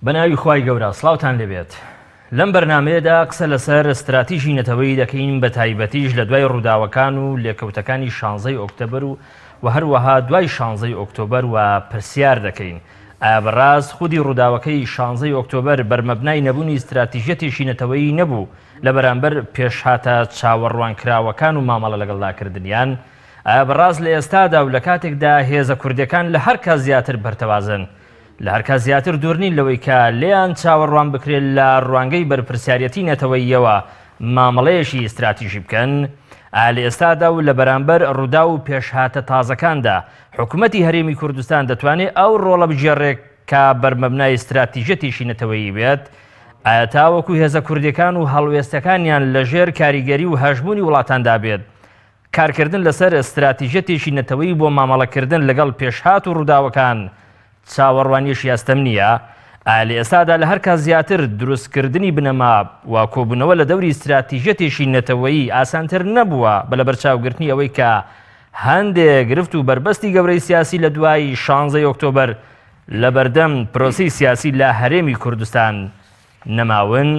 بەناوی خوای گەورە سڵاوتان لێبێت لەم بەرنامەیەدا قسە لەسەر ستراتیژی نەتەوەیی دەکەین بە تایبەتیش لە دوای ڕووداوەکان و لێکەوتەکانی شانزەی ئۆکتەبەر و و هەروەها دوای شانزەی ئۆکتۆبەر و پرسیار دەکەین ئایا بەڕاست خودی ڕووداوەکەی شانزەی ئۆکتۆبەر بەرمەبنای نەبوونی ستراتیژیەتێکی نەتەوەیی نەبوو لە بەرامبەر پێشهاتە چاوەڕوانکراوەکان و مامەڵە لەگەڵداکردنیان؟ ئایا بەڕاست لە ئێستادا و لە کاتێکدا هێزە کوردیەکان لە هەر کات زیاتر پەرتەوازەن، لە هەر کات زیاتر دوور نین لەوەی کە لێیان چاوەڕوان بکرێت لە ڕوانگەی بەرپرسیاریەتی نەتەوەییەوە مامەڵەیەکی ستراتیژی بکەن؟ ئایا لە ئێستادا و لە بەرامبەر ڕووداو و پێشهاتە تازەکاندا حکومەتی هەرێمی کوردستان دەتوانێت ئەو ڕۆڵە بگێڕێت کە بەرمەبنای ستراتیژیەتێکی نەتەوەیی بێت؟ ئایا تاوەکو هێزە کوردیەکان و هەڵوێستەکانیان لەژێر کاریگەری و هەژموونی وڵاتاندا بێت، کارکردن لەسەر ستراتیژیەتێکی نەتەوەیی بۆ مامەڵەکردن لەگەڵ پێشهات و ڕووداوەکان چاوەڕوانییەکی ئەستەم نییە؟ ئایا لە ئێستادا لە هەرکات زیاتر دروستکردنی بنەما و کۆبوونەوە لە دەوری ستراتیژیەتێکی نەتەوەیی ئاسانتر نەبووە بە لەبەرچاوگرتنی ئەوەی کە هەندێ گرفت و بەربەستی گەورەی سیاسی لە دوای شانزەی ئۆکتۆبەر لەبەردەم پرۆسەی سیاسی لە هەرێمی کوردستان نەماون؟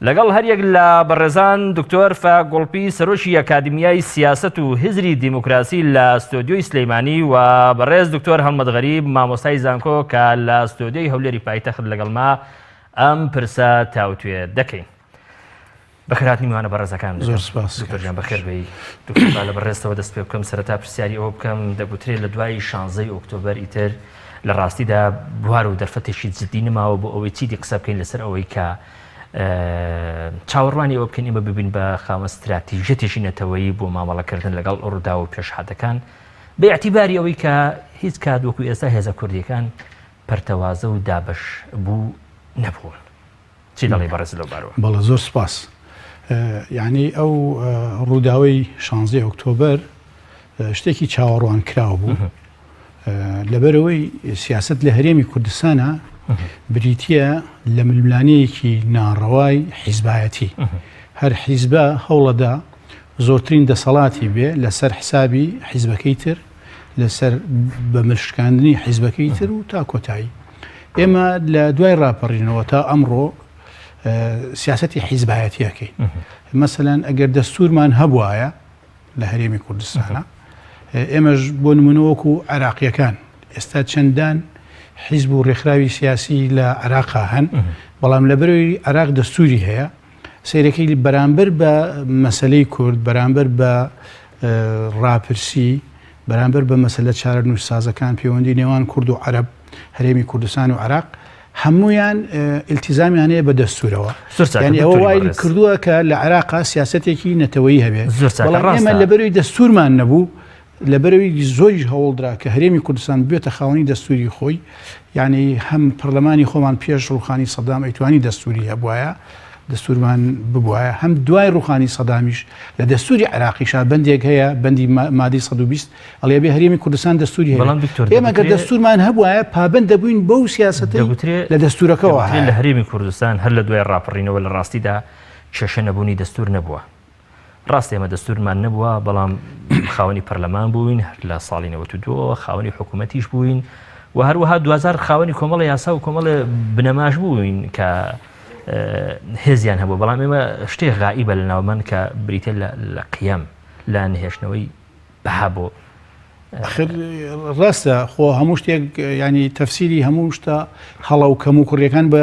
لەگەڵ هەریەک لە بەڕێزان دکتۆر فایەق گوڵپی سەرۆکی ئەکادیمیای سیاسەت و هزری دیموکراسی لە ستۆدیۆی سلیمانی و بەڕێز دکتۆر هەڵمەت غەریب مامۆستای زانکۆ کە لە ستۆدیۆی هەولێری پایتەخت لەگەڵما ئەم پرسە تاوتوێ دەکەین. بەخێرهاتنی میوانە بەڕێزەکان دەکەم. زۆر سپاس. دکتۆر گیان بەخێر بێی. دکتۆر با لە بەڕێزتەوە دەست پێ بکەم سەرەتا پرسیاری ئەوە بکەم دەگوترێ لە دوای شانزەی ئۆکتۆبەر ئیتر لە ڕاستیدا بوار و دەرفەتێکی جدی نەماوە بۆ ئەوەی چیدی قسە بکەین لەسەر ئەوەی کە چاوەڕوانی ئەوە بکەین ئێمە ببین بە خاوەن ستراتیژیەتێکی نەتەوەیی بۆ مامەڵەکردن لەگەڵ ڕووداو و پێشهاتەکان بە ئیعتیباری ئەوەی کە هیچ کات وەکو ئێستا هێزە کوردیەکان پەرتەوازە و دابەش بوو نەبوون. چی دەڵێی بەڕێز لەو بارەوە؟ بەڵێ زۆر سپاس. یعنی ئەو ڕووداوەی شانزەی ئۆکتۆبەر شتێکی چاوەڕوان کراو بوو. لەبەرەوەی سیاست لە هەرێمی کوردستانە بریتە لە ململانەیەکی ناڕەوای حیزبایەتی. هەر حیزبە هەوڵەدا زۆرترین دەسەڵاتی بێ لەسەر حسابی حیزبەکەی تر لەسەر بە ملشکاندنی حیزبەکەی تر و تا کۆتایی. ئێمە لە دوای ڕاپەڕینەوە تا ئەمڕۆ سیاسەتی حیزبایەتیەکەین مەسەلەن ئەگەر دەستورمان هەبوایە لە هەرێمی کوردستانە ئێمەش بۆ نمونە وەکو عراقیەکان ئێستا چەندان حیزب و ڕێکخراوی سیاسی لە عراقا هەن بەڵام لە بەرەوەی عراق دەستوری هەیە سەیرەکەی بەرامبەر بە مەسلەی کورد بەرامبەر بە ڕاپرسی بەرامبەر بە مەسەلە چارەنووسسازەکان، پەیوەندی نێوان کورد و عەرەب، هەرێمی کوردستان و عێراق، هەموویان ئیلتیزامیان هەیە بە دەستوورەوە. زۆر چاکە یانی ئەوە دکتۆری وای بەڕێز. کردووە کە لە عێراقا سیاسەتێکی نەتەوەیی هەبێ. زۆر چاکە بەڵام ئێمە ڕاستە. لەبەرەوەی دەستوورمان نەبوو، لەبەرەوەی زۆریش هەوڵدرا کە هەرێمی کوردستان ببێتە خاوەنی دەستووری خۆی، یانی هەم پەرلەمانی خۆمان پێش ڕووخانی سەدام ئەیتوانی دەستووری هەبوایە، دەستوورمان ببوایە، هەم دوای ڕووخانی سەدامیش لە دەستووری عێراقیشا بەندێک هەیە، بەندی مادەی 120 ئەڵێ ئەبێ هەرێمی کوردستان دەستووری هەبێ. بەڵام دکتۆر ئێمە گەر دەگوترێ دەستوورمان هەبوایە پابەند دەبووین بەو سیاسەتەی دەگوترێ لە دەستوورەکەوە دەگوترێ لە هەیە. هەرێمی کوردستان هەر لە دوای ڕاپەڕینەوە لە ڕاستیدا کێشە نەبوونی دەستوور نەبووە. ڕاستە ئێمە دەستوورمان نەبووە، بەڵام خاوەنی پەرلەمان بووین هەر لە ساڵی 92ەوە خاوەنی حکوومەتیش بووین و هەروەها دوجار خاوەنی کۆمەڵی یاسا و کۆمەڵێ بنەماش بووین کە هێزیان هەبوو بەڵام ئێمە شتێک غائیبە لە ناومان کە بریتە لە قیەم لە نهێشتنەوەی بەها بۆ ئەخر ڕاستە خۆ هەموو شتێک ینی تەفسیری هەموو شتە هەڵە و کەم و کوڕیەکان بە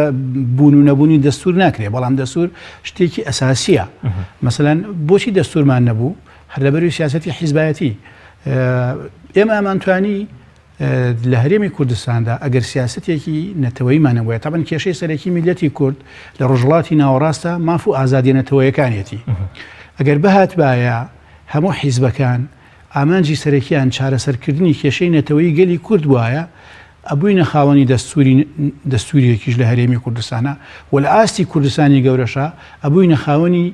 بوون و نەبوونی دەستور ناکرێ بەڵام دەستور شتێکی ئەساسیە مەسەلەن بۆچی دەستورمان نەبوو هەر لەبەروی سیاسەتی حیزبایەتی ئێمە ئەمانتوانی لە هەرێمی کوردستاندا ئەگەر سیاسەتێکی نەتەوەیمان نەبوایە، تەبعەن کێشەی سەرەکی میللەتی کورد لە ڕۆژهەڵاتی ناوەڕاستە ماف و ئازادیە نەتەوەیەکانیەتی. ئەگەر بهاتبایە هەموو حیزبەکان ئامانجی سەرەکیان چارەسەرکردنی کێشەی نەتەوەیی گەلی کورد بوایە، ئەبووینە خاوەنی دەستوری دەستوریەکیش لە هەرێمی کوردستانا و لە ئاستی کوردستانی گەورەشا ئەبووینە خاوەنی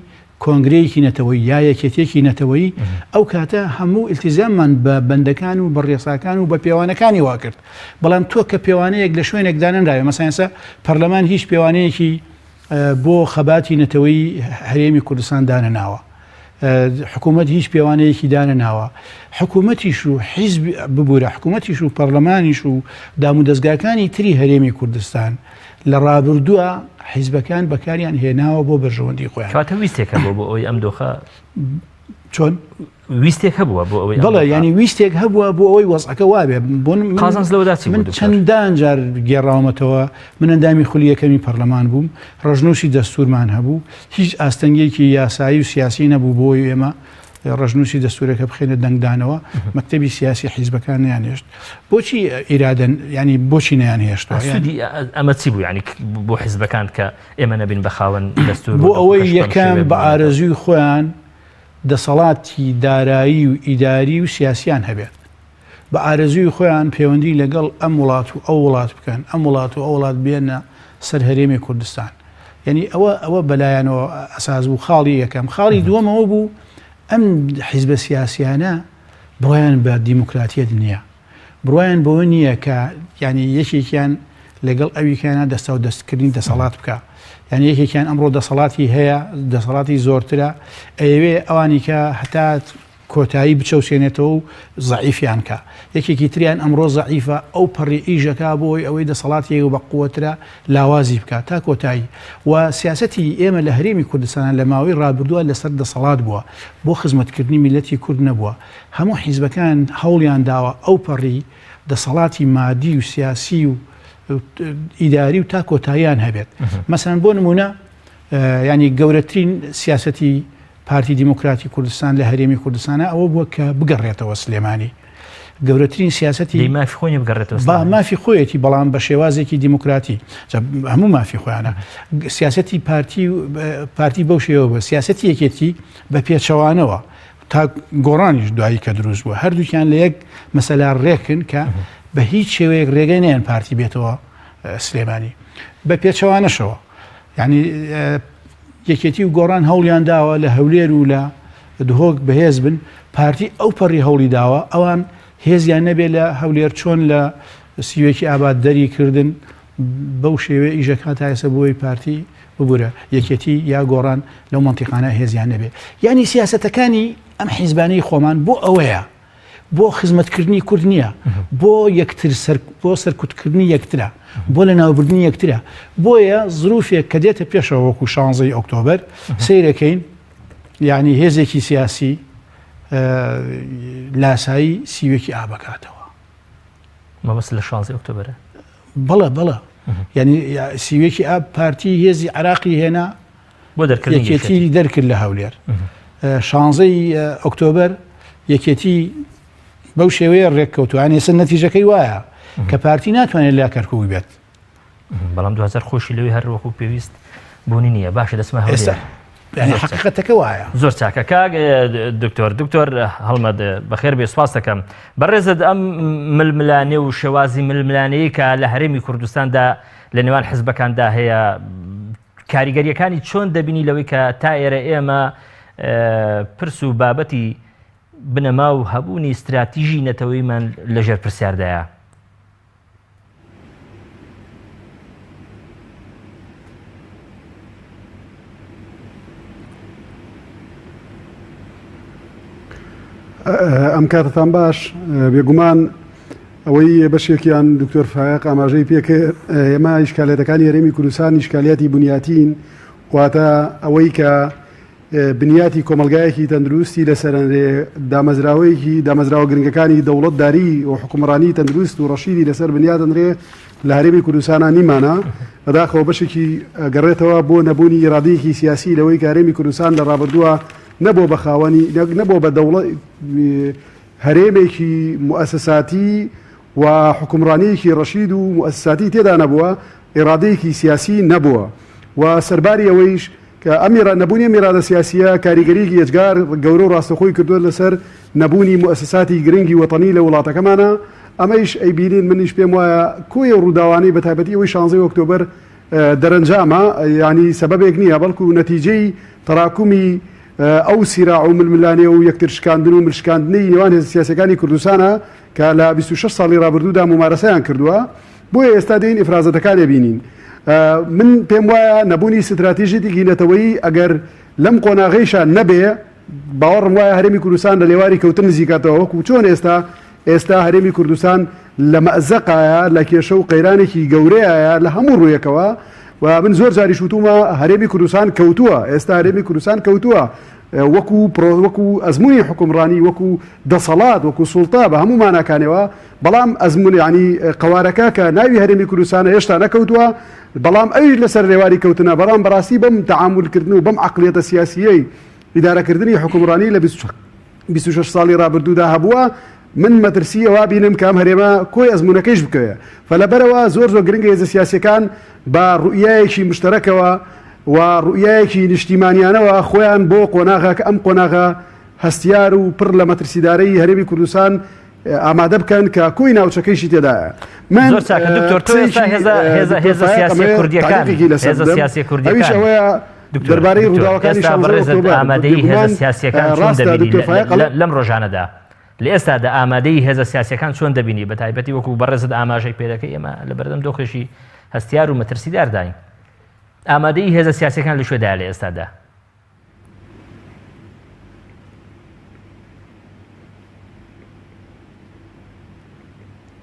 کۆنگرەیەکی نەتەوەیی یا یەکێتیەکی نەتەوەیی، ئەو کاتە هەموو ئیلتیزاممان بە بەندەکان و بە ڕێساکان و بە پێوانەکانی وا کرد. بەڵام تۆ کە پێوانەیەک لە شوێنێک دانەنراوێ، مەسەلەن ئێستا پەرلەمان هیچ پێوانەیەکی بۆ خەباتی نەتەوەیی هەرێمی کوردستان دانەناوە. حکوومەت هیچ پێوانەیەکی دانەناوە. حکوومەتیش و حیزب، ببوورە، حکوومەتیش و پەڕلەمانیش و دامودەزگاکانی تری هەرێمی کوردستان لە ڕابردووە حیزبەکان بەکاریان هێناوە بۆ بەرژەوەندی خۆیان. کەواتە ویستێک هەبووە بۆ ئەوەی ئەم دۆخە چۆن؟ ویستێک هەبووە بۆ ئەوەی بەڵێ ینی ویستێک هەبووە بۆ ئەوەی وەزعەکە وابێ بۆ قازانج لەوەدا چی من چەندان جار گێڕاومەتەوە من ئەندامی خولی یەکەمی پەرلەمان بووم ڕەشنووسی دەستورمان هەبوو هیچ ئاستەنگێکی یاسایی و سیاسی نەبوو بۆی ئێمە ڕەشنووسی دەستورەکە بخێنە دەنگدانەوە مەکتەبی سیاسی حیزبەکان نیانێشت بۆچی ئیرادەن ینی بۆچی نیان هێشت ئەمە چی بوو ینی بۆ حیزبەکان کە ئێمە نەبین بە خاوەن دەستور بۆ ئەوەی یەکەم بە ئارەزووی خۆیان دەسەڵاتی دارایی و ئیداری و سیاسیان هەبێت، بە ئارەزووی خۆیان پەیوەندی لەگەڵ ئەم وڵات و ئەو وڵات بکەن، ئەم وڵات و ئەو وڵات بێنە سەر هەرێمی کوردستان. یەنی ئەوە ئەوە بەلایانەوە ئەساس بوو خاڵی یەکەم. خاڵی دووەم ئەوە بوو ئەم حیزبە سیاسیانە بڕوایان بە دیموکراتیەت نییە. بڕوایان بەوە نییە کە یانی یەکێکیان لەگەڵ ئەویکیانە دەستاو دەستکردنی دەسەڵات بکە یعنی یەکێکیان ئەمڕۆ دەسەڵاتی هەیە دەسەڵاتی زۆرترە ئەیەوێ ئەوانی کە هەتا کۆتایی بچەوسێنێتەوە و زەعیفیان کە یەکێکی تریان ئەمڕۆ زەعیفە ئەو پەڕی ئیژەکە بۆی ئەوەی دەسەڵاتی و بە قوترە لاوازی بکات تا کۆتایی و سیاستی ئێمە لە هەرێمی کوردستان لە ماوەی ڕابردووە لەسەر دەسەڵات بووە بۆ خزمەتکردنی میلەتی کورد نەبووە هەموو حیزبەکان هەوڵیان داوە ئەوپەڕی دەسەڵاتی مادی و سیاسی و ئیداری و تا کۆتاییان هەبێت. مەسەلەن بۆ نموونە یانی گەورەترین سیاسەتی پارتی دیموکراتی کوردستان لە هەرێمی کوردستانە ئەوە بووە کە بگەڕێتەوە سلێمانی. گەورەترین سیاسەتی مافی خۆی بگەڕێتەوە با مافی خۆیەتی بەڵام بە شێوازێکی دیموکراتی هەموو مافی خۆیانە سیاسەتی پارتی پارتی بەو شێوە بە سیاسەتی یەکێتی بە پێچەوانەوە تا گۆڕانیش دوایی کە دروست بووە هەردووکیان لە یەک مەسەلا ڕێکن کە بە هیچ شێوەیەک ڕێگەی نەیەن پارتی بێتەوە سلێمانی بە پێچەوانەشەوە یعنی یەکێتی و گۆڕان هەوڵیان داوە لە هەولێر و لە دهۆک بەهێز بن پارتی ئەو پەڕی هەوڵی داوە ئەوان هێزیان نەبێ لە هەولێر چۆن لە سیوەکی ئاباد دەری کردن بەو شێوەیە ئیشەکان تا ئێستا بۆی پارتی ببورە یەکێتی یا گۆڕان لەو مەنتیقانە هێزیان نەبێ یعنی سیاسەتەکانی ئەم حیزبانەی خۆمان بۆ ئەوەیە بۆ خزمەتکردنی کورد نییە بۆ یەکتر سەر بۆ سەرکوتکردنی یەکترە بۆ لە ناوبردنی یەکترە بۆیە زروفێک کە دێتە پێشەوە وەکو شانزەی ئۆکتۆبەر سیرەکەین یعنی هێزێکی سیاسی لاسایی سیوەکی ئابکاتەوە مەبەست لە شانزەی ئۆکتۆبەرە؟ بەڵێ بەڵێ یعنی سیوێکی ئاب پارتی هێزی عراقی هێنا بۆ دەرکردنی یەکێتی دەرکرد لە هەولێر شانزەی ئۆکتۆبەر یەکێتی بەو شێوەیە ڕێککەوتوان ئێستا نەتیجەکەی وایە کە پارتی ناتوانێت لە کەرکوک بێت بەڵام دوجار خۆشی لەوێ هەر وەکو پێویست بوونی نییە باشە دەچمە هەولێر حقیقەتەکە وایە زۆر چاکە کاک دکتۆر دکتۆر هەڵمەت بەخێر بێ سپاس دەکەم بەڕێزت ئەم ململانێ و شێوازی ململانەیە کە لە هەرێمی کوردستاندا لە نێوان حزبەکاندا هەیە کاریگەریەکانی چۆن دەبینی لەوەی کە تا ئێرە ئێمە پرس و بابەتی بنەما و هەبوونی استراتیژی نەتەوەیمان لەژێر پرسیاردایە ئەم کاتتان باش بێگومان ئەوەی بەشێکیان دکتۆر فایق ئاماژەی پێکرد ئێمە ئیشکالێتەکانی هەرێمی کوردستان ئیشکالیاتی بنیاتین واتە ئەوەی کە بنیاتی کۆمەڵگایەکی تەندروستی لەسەرنرێ، دامەزراوەیەکی دامەزراوە گرنگەکانی دەوڵەت داری و حوکمڕانی تەندروست و ڕەشیدی لەسەر بنیادەنرێ لە هەرێمی کوردستانا نیمانە، بەداخەوە بەشێکی گەڕێتەوە بۆ نەبوونی ئیرادەیەکی سیاسی لەوەی کە هەرێمی کوردستان لە ڕابردووە نەبووە بە خاوەنی نەبووە بە دەوڵەت هەرێمێکی موئەسەساتی و حوکمڕانییەکی ڕەشید و موئەسەساتی تێدا نەبووە، ئیرادەیەکی سیاسی نەبووە و سەرباری ئەوەیش کە ئەم نەبوونی ئەم ئیرادە سیاسییە کاریگەرییەکی ئێجگار گەورە و ڕاستەوخۆی کردووە لەسەر نەبوونی موئەسەساتی گرنگی وەتەنی لە وڵاتەکەمانا، ئەمەیش ئەیبینین، منیش پێم وایە کۆی ئەو ڕووداوانەی بەتایبەتی ئەوەی شانزەی ئۆکتۆبەر دەرەنجامە، یانی سەبەبێک نییە، بەڵکو نەتیجەی تەراکومی ئەو سیراع و ململانێ و یەکتر شکاندن و ملشکاندنەی نێوان هێزە سیاسیەکانی کوردستانە کە لە 26 ساڵی ڕابردوودا مومارەسەیان کردووە، بۆیە ئێستا دێین ئیفرازەتەکان ئەبینین. من پێم وایە نەبوونی ستراتیژیتێکی نەتەوەیی ئەگەر لەم قۆناغەیشا نەبێ. باوەڕم وایە هەرێمی کوردستان لە لێواری کەوتن نزیکاتەوە وەکو چۆن ئێستا ئێستا هەرێمی کوردستان لە مەئزەقایە لە کێشە و قەیرانێکی گەورەیە لە هەموو ڕوویەکەوە و من زۆر جاریش وتومە هەرێمی کوردستان کەوتووە ئێستا هەرێمی کوردستان کەوتووە وەکو پرۆ وەکو ئەزمموی حکومڕانی وەکو دەسەڵات وەکو سوڵتە بە هەموو ماناکانەوە بەڵام ئەزمون ینی قوارەکە کە ناوی هەرێمی کوردستانە هێشتا نەکەوتووە بەڵام ئەویش لەسەر رێواری کەوتنە بەڵام بەڕاستی بەم تەعامولکردن و بەم عەقڵیەتە سیاسییەی ئیدارەکردنی حوکمڕانی لە 26 ساڵی رابردوودا هەبووە من مەترسی ئەوە بینم کە ئەم هەرێمە کۆی ئەزموونەکەیش بکەوێ فلەبەرەوە زۆر زۆر گرنگە هێزە سیاسیەکان بە ڕوئیایەکی مشتەرەکەوە و ڕوئیایەکی نیشتیمانیانەوە خۆیان بۆ قۆناغە کە ئەم قۆناغە هەستیار و پڕ لە مەترسیدارەی هەرێمی کوردستان ئامادە بکەن کە کۆی ناوچەکەیشی تێدایە. من زۆر چاکە دکتۆر تۆ ئێستا قسەیەکی هێزە هێزە دکتۆر هێزە فایەق سیاسیە ئەمەوێ کوردیەکان تەعلیقێکی لەسەر هێزە بدەم سیاسیە ئەویش کوردیەکان ئەوەیە دکتۆر دەربارەی دکتۆر ڕووداوەکانی ئێستا شانزەی بەڕێزت ئۆکتۆبەر ئامادەیی هێزە بێگومان سیاسیەکان چۆن ڕاستە دەبینی دکتۆر لە فایەق لە ئەڵێ لەم ڕۆژانەدا لە ئێستادا ئامادەیی هێزە سیاسیەکان چۆن دەبینی بە تایبەتی وەکو بەڕێزت ئاماژەی پێدەکەی ئێمە لە بەردەم دۆخێکی هەستیار و مەترسیدارداین ئامادەیی هێزە سیاسیەکان لە کوێدایە لە ئێستادا؟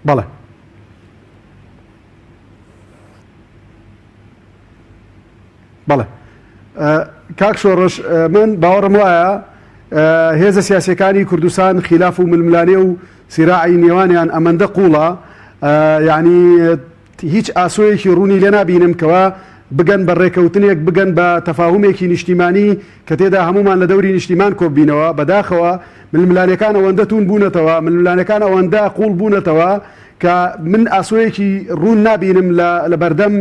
بەڵێ بەڵێ کاک شۆڕش من باوەڕم وایە هێزە سیاسەکانی کوردستان خلاف و ململانێ و سیراعی نێوانیان ئەمەندە قوڵە یعنی هیچ ئاسۆیەکی ڕوونی لێ نابینم کەوا بگەن بە ڕێکەوتنێک، بگەن بە تەفاهومێکی نیشتیمانی کە تێدا هەموومان لە دەوری نیشتیمان کۆببینەوە، بەداخەوە ململانێکان ئەوەندە توون بوونەتەوە، ململانێکان ئەوەندە قووڵ بوونەتەوە کە من ئاسۆیەکی ڕوون نابینم لە لە بەردەم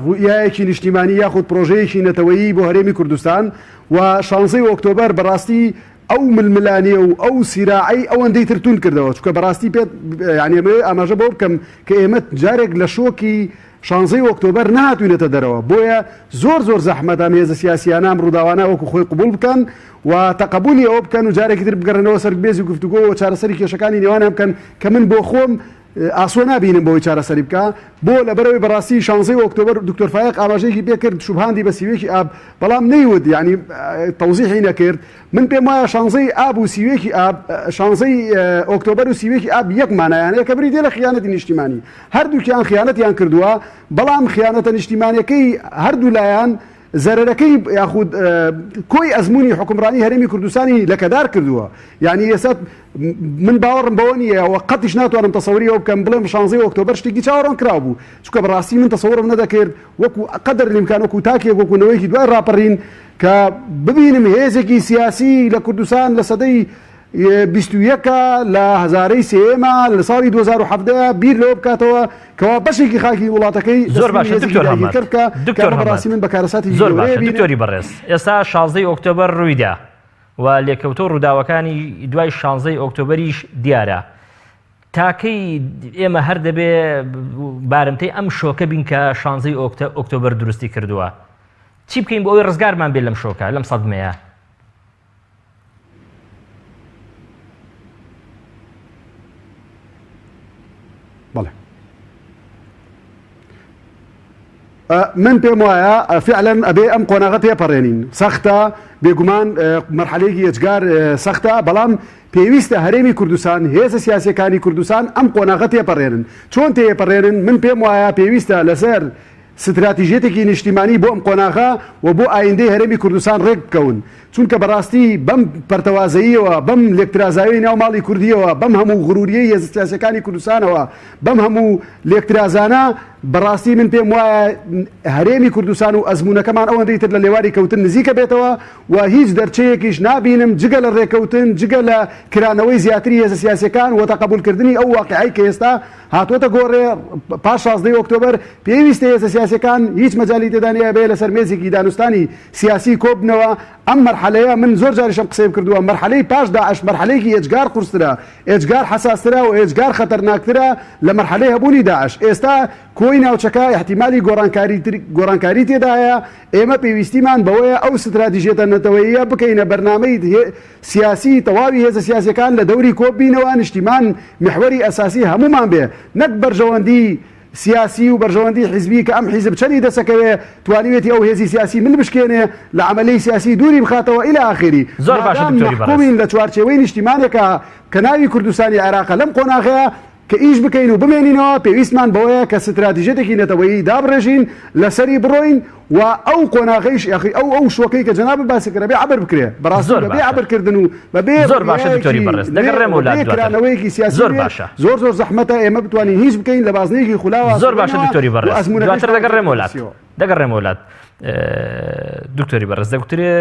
ڕوئیایەکی نیشتیمانی یاخود پرۆژەیەکی نەتەوەیی بۆ هەرێمی کوردستان و شانزەی ئۆکتۆبەر بەڕاستی ئەو ململانێ و ئەو سیراعەی ئەوەندەی تر توند کردەوە، چونکە بەڕاستی پێت یانی ئەمەوێ ئاماژە بەوە بکەم کە ئێمە جارێک لە شۆکی شانزەی ئۆکتۆبەر نەهاتووینەتە دەرەوە، بۆیە زۆر زۆر زەحمەتە ئەم هێزە سیاسییانە ئەم ڕووداوانە وەکو خۆی قبوڵ بکەن و تەقەبولی ئەوە بکەن و جارێکی تر بگەڕێنەوە سەر مێزی گفتوگۆ و چارەسەری کێشەکانی نێوانیان بکەن کە من بۆ خۆم ئاسۆ نابینم بەوەی چارەسەری بکا بۆ لەبەرئەوەی بەڕاستی شانزەی ئۆکتۆبەر دکتۆر فایەق ئاماژەیەکی پێ کرد شوبهاندی بە سیوێکی ئاب بەڵام نەیوت یعنی تەوزیحی نەکرد من پێم وایە شانزەی ئاب و سیوێکی ئاب شانزەی ئۆکتۆبەر و سیوێکی ئاب یەک مانایان هەیە کە بریتیە لە خیانەتی نیشتیمانی هەردووکیان خیانەتیان کردووە بەڵام خیانەتە نیشتیمانەکەی هەردوو لایان زەرەرەکەی یاخود کۆی ئەزموونی حوکمڕانی هەرێمی کوردستانی لەکەدار کردووە یعنی ئێستا من باوەڕم بەوە نییە و قەتیش ناتوانم تەسەوری ئەوە بکەم بڵێم شانزەی ئۆکتۆبەر شتێکی چاوەڕوان کراو بوو چونکە بەڕاستی من تەسەورم نەدەکرد وەکو قەدر الامکان وەکو تاکێک وەکو نەوەیەکی دوای ڕاپەڕین کە ببینم هێزێکی سیاسی لە کوردستان لە سەدەی 21 لە هەزارەی سێیەمە لە ساڵی 2017 بیر لەوە بکاتەوە کەوا بەشێکی خاکی وڵاتەکەی زۆر باشە دکتۆر هەمەد دکتۆر بەڕاستی من بە کارەساتی زۆر باشە دکتۆری بەڕێز ئێستا 16 ئۆکتۆبەر ڕوویدا و لێکەوتە و ڕووداوەکانی دوای شانزەی ئۆکتۆبەریش دیارە. تاکەی ئێمە هەر دەبێ بارمتەی ئەم شۆکە بین کە شانزەی ئۆکتۆبەر دروستی کردووە. چی بکەین بۆ ئەوەی ڕزگارمان بێت لەم شۆکە، لەم سەدمەیە؟ بەڵێ. من پێم وایە فعلا ئەبێ ئەم قۆناغە تێپەڕێنین سەختە بێگومان مەرحەلەیەکی ئێجگار سەختە بەڵام پێویستە هەرێمی کوردستان هێزە سیاسیەکانی کوردستان ئەم قۆناغە تێپەڕێنن چۆن تێپەڕێنن من پێم وایە پێویستە لەسەر ستراتیژیەتێکی نیشتیمانی بۆ ئەم قۆناغە و بۆ ئایندەی هەرێمی کوردستان ڕێک بکەون چونکە بەڕاستی بەم پەرتەوازەییەوە، بەم لێکترازاویی ناو ماڵی کوردییەوە، بەم هەموو غرورییەی هێزە سیاسییەکانی کوردستانەوە، بەم هەموو لێکترازانە، بەڕاستی من پێم وایە هەرێمی کوردستان و ئەزموونەکەمان ئەوەندەی تر لە لێواری کەوتن نزیکە بێتەوە و هیچ دەرچەیەکیش نابینم جگە لە ڕێکەوتن، جگە لە کرانەوەی زیاتری هێزە سیاسییەکان و تەقەبولکردنی ئەو واقیعەی کە ئێستا هاتووەتە گۆڕێ پاش شازدەی ئۆکتۆبەر، پێویستە هێزە سیاسییەکان هیچ مەجالی تێدا نییە بێ لەسەر مێزێکی دانوستانی سیاسی کۆببنەوە، ئەم مەرحەلەیە من زۆر جاریش ئەم قسەیەم کردووە، مەرحەلەی پاش داعش مەرحەلەیەکی ئێجگار قورسترە، ئێجگار حەساسترە و ئێجگار خەتەرناکترە لە مەرحەلەی هەبوونی داعش. ئێستا کۆی ناوچەکە ئیحتیمالی گۆڕانکاری گۆڕانکاری تێدایە، ئێمە پێویستیمان بەوەیە ئەو ستراتیژیەتە نەتەوەییە بکەینە بەرنامەی سیاسی تەواوی هێزە سیاسیەکان لە دەوری کۆببینەوە، نیشتیمان میحوەری ئەساسی هەموومان بێ نەک بەرژەوەندی. سیاسی و بەرژەوەندی حیزبی کە ئەم حیزب چەنی دەسەکەوێ توانیوێتی ئەو هێزی سیاسی مل بشکێنێ لە عەمەلەی سیاسی دووری بخاتەوە الی آخری زۆر باشە مادام دکتۆری بەڕێز. مەحکومین لە چوارچێوەی نیشتیمانێکا کە ناوی کوردستانی عێراقە لەم قۆناغەیا کە ئیش بکەین و بمێنینەوە پێویستمان بەوەیە کە ستراتیژیەتێکی نەتەوەیی دابڕێژین لەسەری بڕۆین و ئەو قۆناغەیش یاخی ئەو ئەو شۆکەی کە جەنابت باسی کرد ئەبێ عەبر بکرێ بەڕاستی زۆر بەبێ باشە. عەبر کردن و بەبێ زۆر باشە دکتۆری ڕوئیایەکی بەڕێز نوێ دەگەڕێمەوە و لات بەبێ دواتر کرانەوەیەکی سیاسی زۆر نوێ باشە. زۆر زۆر زەحمەتە ئێمە بتوانین هیچ بکەین لە بازنەیەکی خولاوە زۆر باشە سوڕێنەوە دکتۆری و بەڕێز ئەزموونەکەش دواتر دەگەڕێمەوە لات نووسیەوە. دەگەڕێمەوە لات دکتۆری بەڕێز دەگوترێ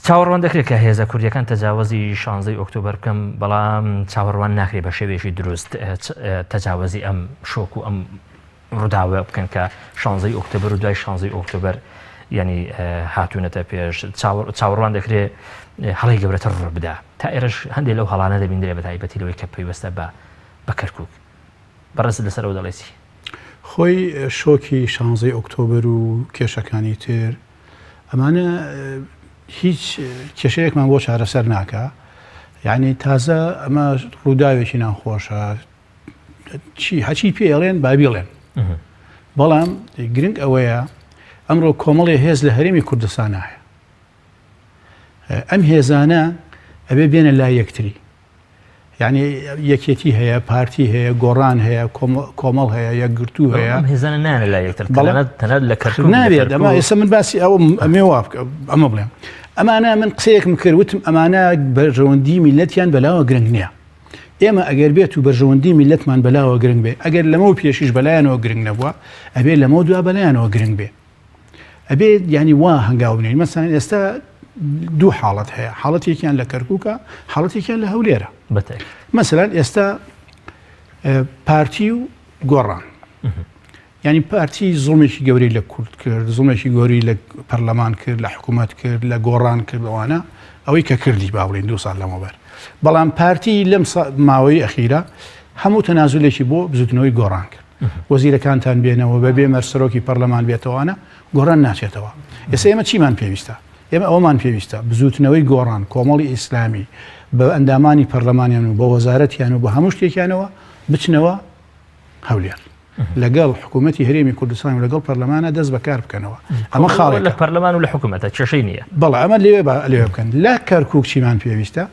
چاوەڕوان دەکرێت کە هێزە کوردیەکان تەجاوەزی شانزەی ئۆکتۆبەر بکەم بەڵام چاوەڕوان ناکرێت بە شێوەیەکی دروست تەجاوەزی ئەم شۆک و ئەم ڕووداوە بکەن کە شانزەی ئۆکتۆبەر و دوای شانزەی ئۆکتۆبەر ینی هاتوونەتە پێش چاوەڕوان دەکرێت هەڵی گەورەتر ڕوو بدا تا ئێرەش هەندێک لەو هەڵانە دەبیندرێ بە تایبەتی لەوەی کە پەیوەستە بە بە کەرکک بەڕێز لەسەرەوە دەڵێ چی؟ خۆی شۆکی شانزەی ئۆکتۆبەر و کێشەکانی تر ئەمانە هیچ کێشەیەکمان بۆ چارەسەر ناکا یعنی تازە ئەمە ڕووداوێکی ناخۆشە چی هەچی پێڵێن بابیڵێن بەڵام گرنگ ئەوەیە ئەمڕۆ کۆمەڵی هێز لە هەرێمی کوردستان هەیە ئەم هێزانە ئەبێ بێنە لای یەکتری یعنی یەکێتی هەیە پارتی هەیە گۆڕان هەیە کۆمەڵ هەیە یەکگرتوو هەیە ئەم هێزانە نانە لای یەکتر تەنانەت لە کەرکوک نابێت ئەمە ئێستا من باسی ئەوە ئەمێ وا ئەمە بڵێم ئەمانە من قسەیەکم کرد وتم ئەمانە بەرژەوەندی میلەتیان بەلاوە گرنگ نییە ئێمە ئەگەر بێت و بەرژەوەندی میلەتمان بەلاوە گرنگ بێ ئەگەر لەمە و پێشیش بەلایەنەوە گرنگ نەبووە ئەبێ لەمە دوا بەلایەنەوە گرنگ بێ ئەبێ یانی وا هەنگاو بنێین مەسەلەن ئێستا دوو حاڵەت هەیە حاڵەتێکیان لە کەرکووکە حاڵەتێکیان لە هەولێرە مەسەلەن ئێستا پارتی و گۆڕان ینی پارتی زوڵمێکی گەورەی لە کورد کرد زوڵمێکی گەوری لە پەرلەمان کرد لە حکوومەت کرد لە گۆڕان کردەوانە ئەوەی کە کردی با بڵین دو سال لەمەوبەر بەڵام پارتی لەم ماوەی ئەخیرە هەموو تەنازولێکی بۆ بزوتنەوەی گۆڕان کرد وەزیرەکانتان بێنەوە بەبێ مەرج سەرۆکی پەرلەمان بێتەوانە گۆڕان ناچێتەوە ئێستا ئێمە چیمان پێویستە ئێمە ئەوەمان پێویستە بزوتنەوەی گۆڕان کۆمەڵی ئیسلامی بە ئەندامانی پەرلەمانیان و بە وەزارەتیان و بە هەموو شتێکیانەوە بچنەوە هەولێر لەگەڵ حکوومەتی هەرێمی کوردستان و لەگەڵ پەرلەمانە دەست بەکار بکەنەوە ئەمە خاڵێک لە پەرلەمان و لە حکوومەتە کێشەی نییە بەڵێ ئەمە لێوێ بە لێوێ بکەن لە کەرکوک چیمان پێویستە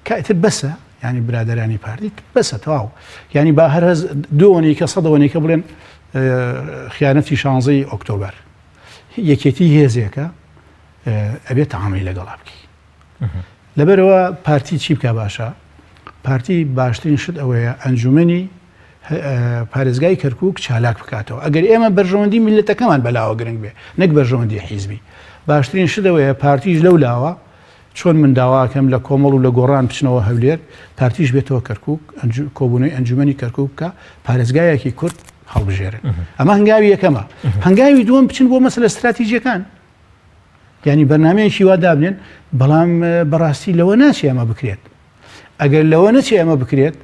کە ئیتر بەسە یانی برادەرانی پارتی بەسە تەواو یانی با هەر هەز دووەنیکە سەدەوەنیکە بڵێن خیانەتی شانزەی ئۆکتۆبەر یەکێتی هێزێکە ئەبێت تەعاملی لەگەڵا بکەی لەبەرەوە پارتی چی بکە باشە پارتی باشترین شت ئەوەیە ئەنجومنی پارێزگای کەرکک چالاک بکاتەوە ئەگەر ئێمە بەرژەوەندی میلەتەکەمان بەلاوە گرنگ بێ نەک بەرژەوەندی حیزبی باشترین شتەوەیە پارتیش لەو لاوە چۆن من داواکەم لە کۆمەڵ و لە گۆڕان بچنەوە هەولێر، پارتیش بێتەوە کەرکوک، کۆبوونەوەی ئەنجومەنی کەرکوک بکا، پارێزگایەکی کورد هەڵبژێرن. ئەمە هەنگاوی یەکەمە. هەنگاوی دووەم بچن بۆ مەسەلە ستراتیجیەکان. یعنی بەرنامەیەکی وا دابنێن، بەڵام بەڕاستی لەوە ناچێ ئەمە بکرێت. ئەگەر لەوە نەچێ ئەمە بکرێت،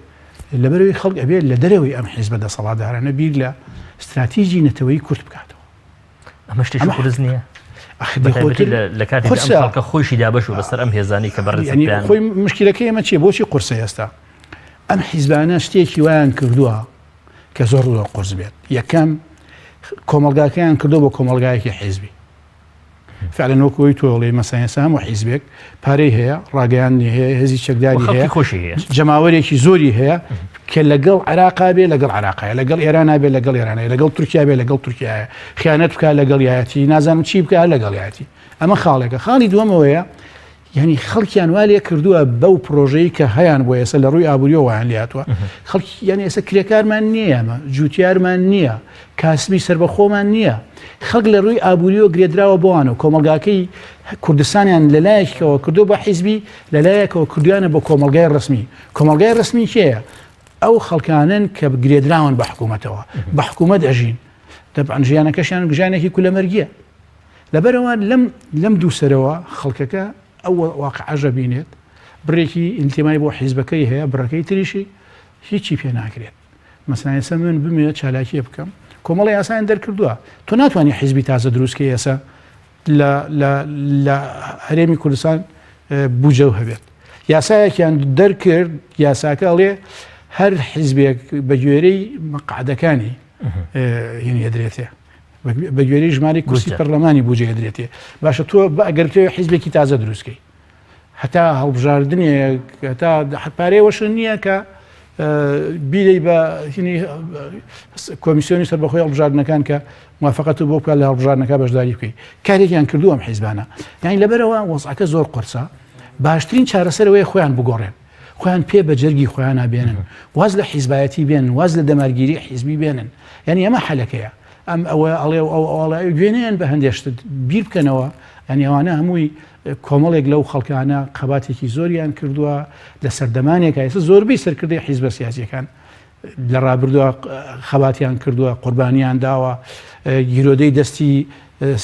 لەبەرەوەی خەڵک ئەبێت لە دەرەوەی ئەم حیزبە دەسەڵاتدارانە بیر لە ستراتیجی نەتەوەیی کورد بکاتەوە. ئەمە شتێکی قورس نییە لە کاتی خەڵکە خۆشی دابش و بەسەر ئەم هێزانی کە بەڕێز خۆی مشکلەکەی ئێمە چیە بۆچی قورسە ئێستا ئەم حیزبانە شتێکی وایان کردووە کە زۆر زۆر قورس بێت یەکەم کۆمەلگاکەیان کردو بۆ کۆمەلگایەکی حیزبی فعلا وەکو ئەوی تۆ ئەڵێی مەسەن ئێستا هەموو حیزبێک پارەی هەیە ڕاگەیاندنی هەیە هێزی چەکداری هەیە خۆشی هەیە جەماوەرێکی زۆری هەیە کە لەگەڵ عێراقا بێ لەگەڵ عێراقایە لەگەڵ ئێران بێ لەگەڵ ئێرانە لەگەڵ تورکیا بێ لەگەڵ تورکیایە خیانەت بکە لەگەڵ یایەتی نازانم چی بکە لەگەڵ یایەتی ئەمە خاڵێکە خاڵی دووەمەوەیە یعنی خەڵکیان وا لێ کردووە بەو پرۆژەی کە هەیان بۆ ئێستا لە ڕووی ئابووریەوە وایان لێهاتووە خەڵکی یعنی ئێستا کرێکارمان نییە ئەمە جوتیارمان نییە کاسبی سەربەخۆمان نییە خەڵک لە ڕووی ئابووریەوە گرێدراوە بۆوان و کۆمەڵگاکەی کوردستانیان لەلایەکەوە کردو بە حیزبی لەلایەکەوە کردویانە بە کۆمەڵگای ڕسمی کۆمەڵگای ڕسمی کێیە ئەو خەڵکانن کە گرێدراون بە حکوومەتەوە بە حکوومەت ئەژین دەبعەن ژیانەکەشیان ژیانێکی کولەمەرگیە لەبەرئەوە لەم لەم دووسەرەوە خەڵکەکە ئەو واقعەش ئەبینێت، بڕێکی ئینتیمای بۆ حیزبەکەی هەیە، بڕەکەی تریشی هیچی پێ ناکرێت. مەسەلەن ئێستا من بمەوێت چالاکیە بکەم، کۆمەڵی یاسایان دەرکردووە، تۆ ناتوانانی حیزبی تازە دروست کەی ئێستا لە لە لە هەرێمی کوردستان بودجە هەبێت. یاسایەکیان دەرکرد، یاساکە ئەڵێ هەر حیزبێک بە گوێرەی مەقعدەکانی. هینی ئەدرێتێ بە گوێرەی ژمارەی کورسی پەرلەمانی بودجە ئەدرێتێ. باشە تۆ ئەگەر بتەوێ حیزبێکی تازە دروستکەی هەتا هەڵبژاردنێک هەتا پارەی وەشن نییە کە بیدەی بە هینی کۆمیسیۆنی سەربەخۆی هەڵبژاردنەکان کە موافقەت بۆ بکات لە هەڵبژاردنەکە بەشداری بکەیت کارێکیان کردووە ئەم حیزبانە یعنی لەبەرەوە وەزعەکە زۆر قورسە باشترین چارەسەرەوەی خۆیان بگۆڕێن خۆیان پێ بە جەرگی خۆیانا بێنن واز لە حیزبایەتی بێنن واز لە دەمارگیری حیزبی بێنن یعنی ئەمە حەلەکەیە ئەم ئەوە ئەڵێ و ئەو ئەوڵێ گوێ نەیەن بە هەندێک شت بیر بکەنەوە یعنی ئەوانە هەمووی کۆمەڵێک لەو خەڵکانە خەباتێکی زۆریان کردووە لە سەردەمانێکا ئێستا زۆربەی سەرکردەی حیزبە سیاسیەکان لە ڕابردووە خەباتیان کردووە قوربانیان داوە گیرۆدەی دەستی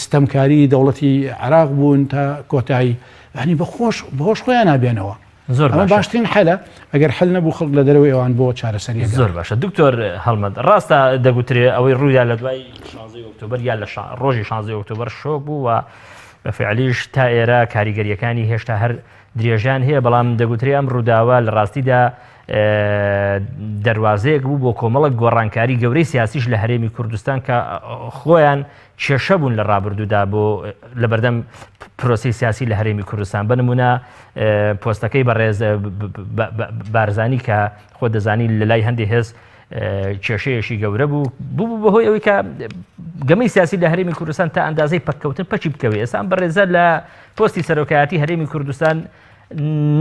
ستەمکاری دەوڵەتی عراق بوون تا کۆتایی هەنی بەخۆش بەهۆش خۆیان نابێنەوە زۆر ئەمە باشە. باشترین حەلە ئەگەر حەل نەبوو خەڵک لە دەرەوەی ئەوان بۆ چارەسەری ئەگەڕێ. زۆر باشە دکتۆر هەڵمەت ڕاستە دەگوترێ ئەوەی ڕوویدا لە دوای شانزەی ئۆکتۆبەر یا لە ڕۆژی شانزەی ئۆکتۆبەر شۆک بوو و بە فعلیش تا ئێرە کاریگەریەکانی هێشتا هەر درێژان هەیە بەڵام دەگوترێ ئەم ڕووداوە لە ڕاستیدا دەروازەیەک بوو بۆ کۆمەڵک گۆڕانکاری گەورەی سیاسیش لە هەرێمی کوردستان کە خۆیان کێشە بوون لە ڕابردوودا بۆ لەبەردەم پرۆسەی سیاسی لە هەرێمی کوردستان بە نمونە پۆستەکەی بەڕێز بارزانی کە خۆ دەزانی لە لای هەندێک هێز کێشەیەکی گەورە بوو بوو بەهۆی ئەوەی کە گەمەی سیاسی لە هەرێمی کوردستان تا ئەندازەی پەککەوتن پەکی بکەوێت ئێستا ئەم بەڕێزە لە پۆستی سەرۆکایەتی هەرێمی کوردستان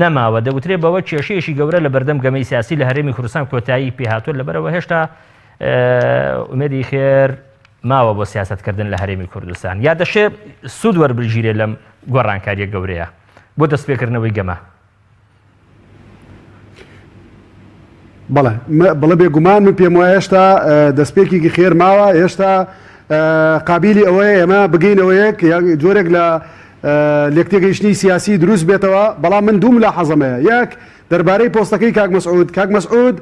نەماوە دەگوترێ بەوە کێشەیەکی گەورە لە بەردەم گەمەی سیاسی لە هەرێمی کوردستان کۆتایی پێهاتوە لەبەرەوە هێشتا ئومێدی خێر ماوە بۆ سیاسەتکردن لە هەرێمی کوردستان یا دەشێ سوود وەربگیرێ لەم گۆڕانکاریە گەورەیە بۆ دەستپێکردنەوەی گەمە؟ بەڵێ بەڵێ بێگومان من پێم وایە هێشتا دەستپێکێکی خێر ماوە هێشتا قابیلی ئەوەیە ئێمە بگەینەوە یەک جۆرێک لە لێکتێگەیشتنی سیاسی دروست بێتەوە بەڵام من دوو ملاحەزەم هەیە یەک دەربارەی پۆستەکەی کاک مەسعود کاک مەسعود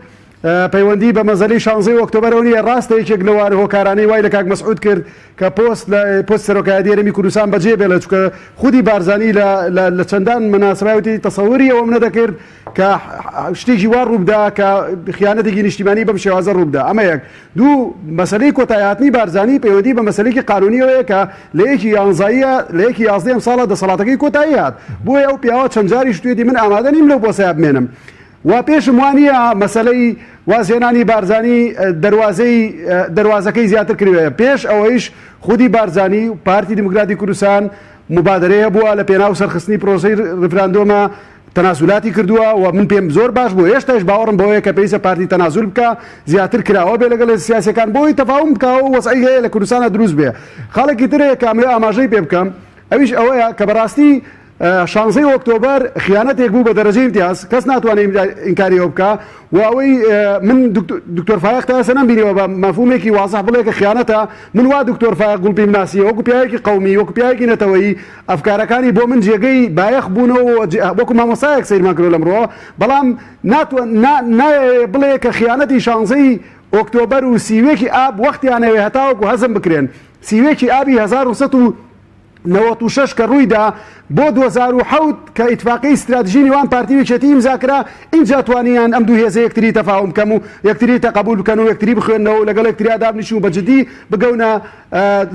پەیوەندی بە مەسەلەی شانزەی ئۆکتۆبەرەوە نییە، ڕاستە یەکێک لەو هۆکارانەی وای لە کاک مەسعود کرد کە پۆست لە پۆستی سەرۆکایەتی هەرێمی کوردستان بەجێ بێڵێت، چونکە خودی بارزانی لە لە چەندان مەناسبای وتی تەسەوری ئەوەم نەدەکرد کە شتێکی وا ڕووبدا کە خیانەتێکی نیشتیمانی بەم شێوازە ڕووبدا ئەمە یەک دوو مەسەلەی کۆتایهاتنی بارزانی پەیوەندی بە مەسەلەیەکی قانونیەوەیە کە لە یەکی یانزاییە لە یەکی یازدەی ئەم ساڵە دەسەڵاتەکەی کۆتایی هات بۆیە ئەو پیاوە چەند جاریش وتویەتی من ئامادە نیم لەو پۆستەیا بمێنم وا پێشم وا نییە مەسەلەی وازهێنانی بارزانی دەروازەی دەروازەکەی زیاتر کردوێ پێش ئەوەیش خودی بارزانی و پارتی دیموکراتی کوردستان موبادەرەی هەبووە لە پێناو سەرخستنی پرۆسەی ڕیفراندۆمە تەنازولاتی کردووە و من پێم زۆر باش بوو هێشتاش باوەڕم بەوەیە کە پێویستە پارتی تەنازول بکا زیاتر کراوە بێ لەگەڵ هێزە سیاسیەکان بۆی تەفاوم بکا و وەزعی هەیە لە کوردستانە دروست بێ خاڵێکی تر هەیە کە ئەمەوێ ئاماژەی پێ بکەم ئەویش ئەوەیە کە بەڕاستی شانزەی ئۆکتۆبەر خیانەتێک بوو بە دەرەجەی ئیمتیاز، کەس ناتوانێت ئینکاری ئەوە بکا و ئەوەی من دکتۆر فایەق تا ئێستا نەمبینیوە بە مەفهومێکی وازح بڵێ کە خیانەتە، من وا دکتۆر فایەق گوڵپیم ناسیوە وەکو پیاوێکی قەومی، وەکو پیاوێکی نەتەوەیی، ئەفکارەکانی بۆ من جێگەی بایەخ بوونەوە و وەکو مامۆستایەک سەیرمان کردوە لەمڕۆوە، بەڵام نایەوێ بڵێ کە خیانەتی شانزەی ئۆکتۆبەر و سیوێکی ئاب وەختیان ئەوێ هەتاوەکو هەزم بکرێن، سیوێکی ئابی 1996 کە ڕوویدا، بۆ 2007 کە ئیتفاقیەی ستراتیژی نێوان پارتی و یەکێتی ئیمزا کرا، ئینجا توانیان ئەم دوو هێزە یەکتری تەفاهوم بکەم و یەکتری تەقەبول بکەن و یەکتری بخوێننەوە و لەگەڵ یەکتریا دابنیشن و بە جدی بگەونە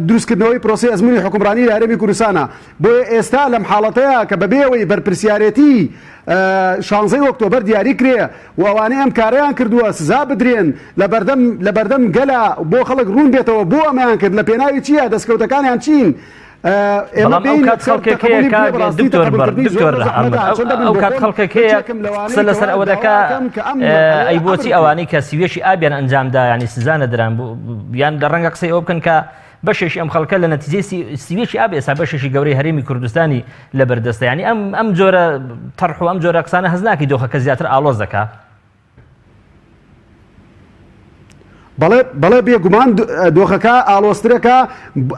دروستکردنەوەی پرۆسەی ئەزموونی حوکمڕانی لە هەرێمی کوردستانا. بۆیە ئێستا لەم حاڵەتەیا کە بەبێ ئەوەی بەرپرسیارێتی شانزەی ئۆکتۆبەر دیاری کرێ و ئەوانەی ئەم کارەیان کردووە سزا بدرێن لە بەردەم لە بەردەم گەلا بۆ خەڵک ڕوون بێتەوە بۆ ئەمەیان کرد لە پێناوی چییە دەستکەوتەکانیان چین ئێمە بەڵام ئەو بێینە کات سەر خەڵکێک هەیە تەقەبولی بکرێ کاک بەڕاستی دکتۆر بەڕ تەقەبولکردنی زۆر دکتۆر زۆر زەحمەتە ئەحمەد ئەو هەرچەندە من ئەو بۆ کات خۆم خەڵکێک هەیە یەکێکم لەوانەی قسە لەسەر کەوا ئەوە دەکا داوا ئەکەم کە ئەم ئەی مەرحەلەیە بۆچی عەبر بکرێ. ئەوانەی کە سیوێکی ئابیان ئەنجام دا یانی سزا نەدران یان لە ڕەنگە قسەی ئەوە بکەن کە بەشێکی ئەم خەڵکە لە نەتیجەی سیوێکی ئاب ئێستا بەشێکی گەورەی هەرێمی کوردستانی لە بەردەستە یانی ئەم ئەم جۆرە تەرح و ئەم جۆرە قسانە هەست ناکەی دۆخەکە زیاتر ئاڵۆز دەکا؟ بەڵێ بەڵێ بێگومان دۆخەکە ئاڵۆزترەکە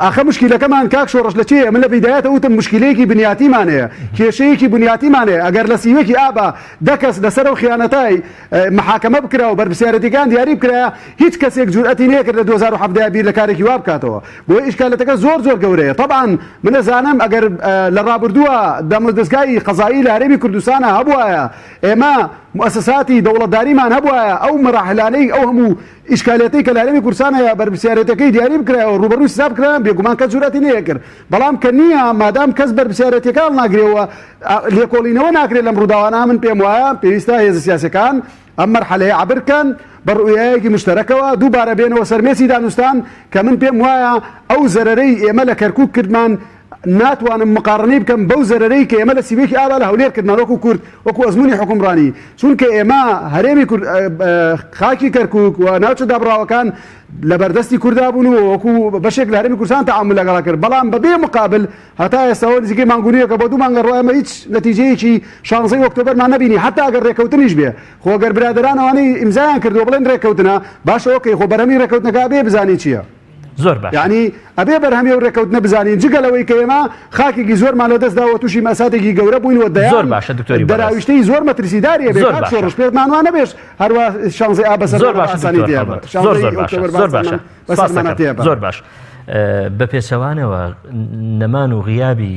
ئاخە مشکیلەکەمان کاک شۆڕش لە چیە من لە بیدایەتە وتم مشکیلەیەکی بنیاتیمان هەیە کێشەیەکی بنیاتیمان هەیە ئەگەر لە سیوەکی ئابا دە کەس لەسەر ئەو خیانەتای محاکەمە بکرا و بەرپرسیارێتیەکان دیاری بکرایە هیچ کەسێک جورئەتی نەیەکرد لە 2017 بیر لە کارێکی وا بکاتەوە بۆیە ئیشکالەتەکە زۆر زۆر گەورەیە تەبعەن من ئەزانم ئەگەر لە ڕابردووە دامودەزگای قەزایی لە هەرێمی کوردستانە هەبوایە ئێمە موئەسەساتی دەوڵەتداریمان هەبوایە ئەو مەراحلانەی ئەو هەموو. ئیشکالیەتەی کە لە هەرێمی کوردستان هەیە بەرپرسیارێتەکەی دیاری بکرایەوە ڕووبەڕووی سزا بکرایان بێگومان کەس جورئەتی نەیەکرد بەڵام کە نییە مادام کەس بەرپرسیارێتیەکە هەڵناگرێ و لێکۆڵینەوە ناکرێت لەم ڕووداوانە من پێم وایە پێویستە هێزە سیاسەکان ئەم مەرحەلەیە عەبر کەن بە ڕوئیایەکی مشتەرەکەوە دووبارە بێنەوە سەر مێزی دانوستان کە من پێم وایە ئەو زەرەرەی ئێمە لە کەرکوک کردمان ناتوانم مقاڕنەی بکەم بەو زەرەرەی کە ئێمە لە سیوەیەکی ئاوا لە هەولێر کردمان وەکو کورد وەکو ئەزموونی حوکمڕانی چونکە ئێمە هەرێمی کورد خاکی کەرکوک و ناوچە دابڕاوەکان لە بەردەستی کوردا بوون و وەکو بەشێک لە هەرێمی کوردستان تەعامول لەگەڵا کرد بەڵام بەبێ مقابل هەتا ئێستاوە نزیکەی مانگ و نیوێکە بۆ دوو مانگە ڕۆ ئێمە هیچ نەتیجەیەکی شانزەی ئۆکتۆبەرمان نەبینی حتا ئەگەر ڕێککەوتنیش بێ خۆ گەر برادەران ئەوانەی ئیمزایان کردووە بڵێن ڕێککەوتنە باشە ئۆکەی خۆ بەرهەمی ڕێککەوتنەکە ئەبێ بزانین چییە زۆر باشە. یانی ئەبێ بەرهەمی ئەو ڕێککەوتنە بزانین جگە لەوەی کە ئێمە خاکێکی زۆرمان لەدەست داوە تووشی مەساتێکی گەورە بووین و زۆر دەیان باشە دکتۆری بەڕێز. دەراویشتەی زۆر مەترسیداری هەبێ زۆر کاک باشە. شۆڕش پێمان وا نەبێش هەروا شانزەی ئاب زۆر بەسەرمانە بە باشە ئاسانی دکتۆر تێپەڕ هەڵمەت زۆر شانزەی زۆر باشە ئۆکتۆبەر بە زۆر باشە ئاسانمان سپاس بەسەرمانە دەکەم تێپەڕ. زۆر باش بە پێچەوانەوە نەمان و غیابی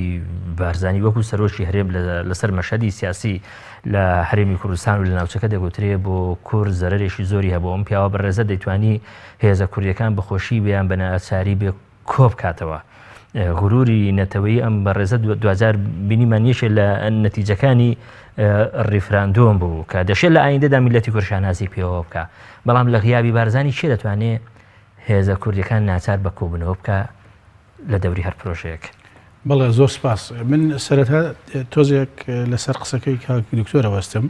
بارزانی وەکو سەرۆکی هەرێم لەسەر مەشهەدی سیاسی لە هەرێمی کوردستان و لە ناوچەکە دەگوترێ بۆ کورد زەرەرێکی زۆری هەبوو ئەم پیاوە بەڕێزە دەیتوانی هێزە کوردیەکان بەخۆشی بێ یان بە ناچاری بێ کۆبکاتەوە. غروری نەتەوەی ئەم بەڕێزە دواجار بینیمان یەکێ لە نەتیجەکانی ڕیفراندۆم بوو کە دەشێت لە ئایندەدا میلەتی کورد شانازی پێوە بکە بەڵام لە غیابی بارزانی کێ دەتوانێ هێزە کوردیەکان ناچار بە کۆبوونەوە بکە لە دەوری هەر پرۆژەیەک؟ بەڵێ زۆر سپاس. من سەرەتا تۆزێک لەسەر قسەکەی کاک دکتۆر ئەوەستم.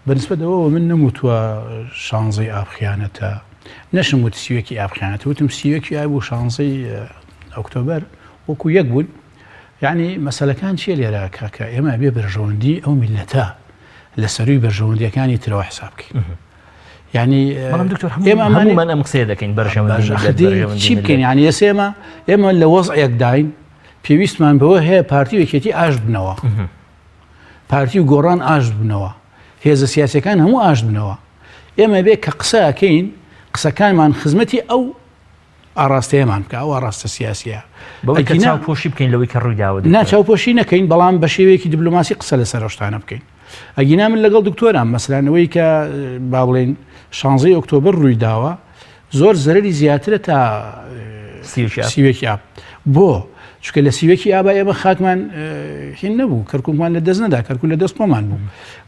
بە نسبەت ئەوەوە من نەموتووە شانزەی ئاب خیانەتە، نەشم وت سیوەکی ئاب خیانەتە، وتم سیوەکی ئاب و شانزەی ئۆکتۆبەر وەکو یەک بوون. یعنی مەسەلەکان چییە لێرە کاکە ئێمە بێ بەرژەوەندی ئەو میلەتە لە سەروی بەرژەوەندیەکانی ترەوە حساب بکەین. یعنی بەڵام دکتۆر ئێمە هەموومان ئەم قسەیە دەکەین بەرژەوەندی چی بکەین یعنی ئێستا ئێمە ئێمە لە وەزعێکداین پێویستمان بەوە هەیە پارتی و یەکێتی ئاشت بنەوە پارتی و گۆڕان ئاشت بنەوە هێزە سیاسەکان هەموو ئاشت بنەوە ئێمە بێ کە قسەکەین قسەکانمان خزمەتی ئەو ئاڕاستەیەمان بکە ئەو ئاڕاستە سیاسیە بەوەی کە چاوپۆشی بکەین لەوەی کە ڕوویداوە نا چاوپۆشی نەکەین بەڵام بە شێوەیەکی دیبلۆماسی قسە لەسەر ئەو شتانە بکەین ئەگینا من لەگەڵ دکتۆرام مەسەلەن ئەوەی کە با بڵێین شانزەی ئۆکتۆبەر ڕووی داوە زۆر زەرەری زیاترە تا سیوێکی ئاب بۆ چونکە لە سیوەکی ئابا ئێمە خاکمان هین نەبوو کەرکوکمان لە دەست نەدا کەرکوک لە دەست خۆمان بوو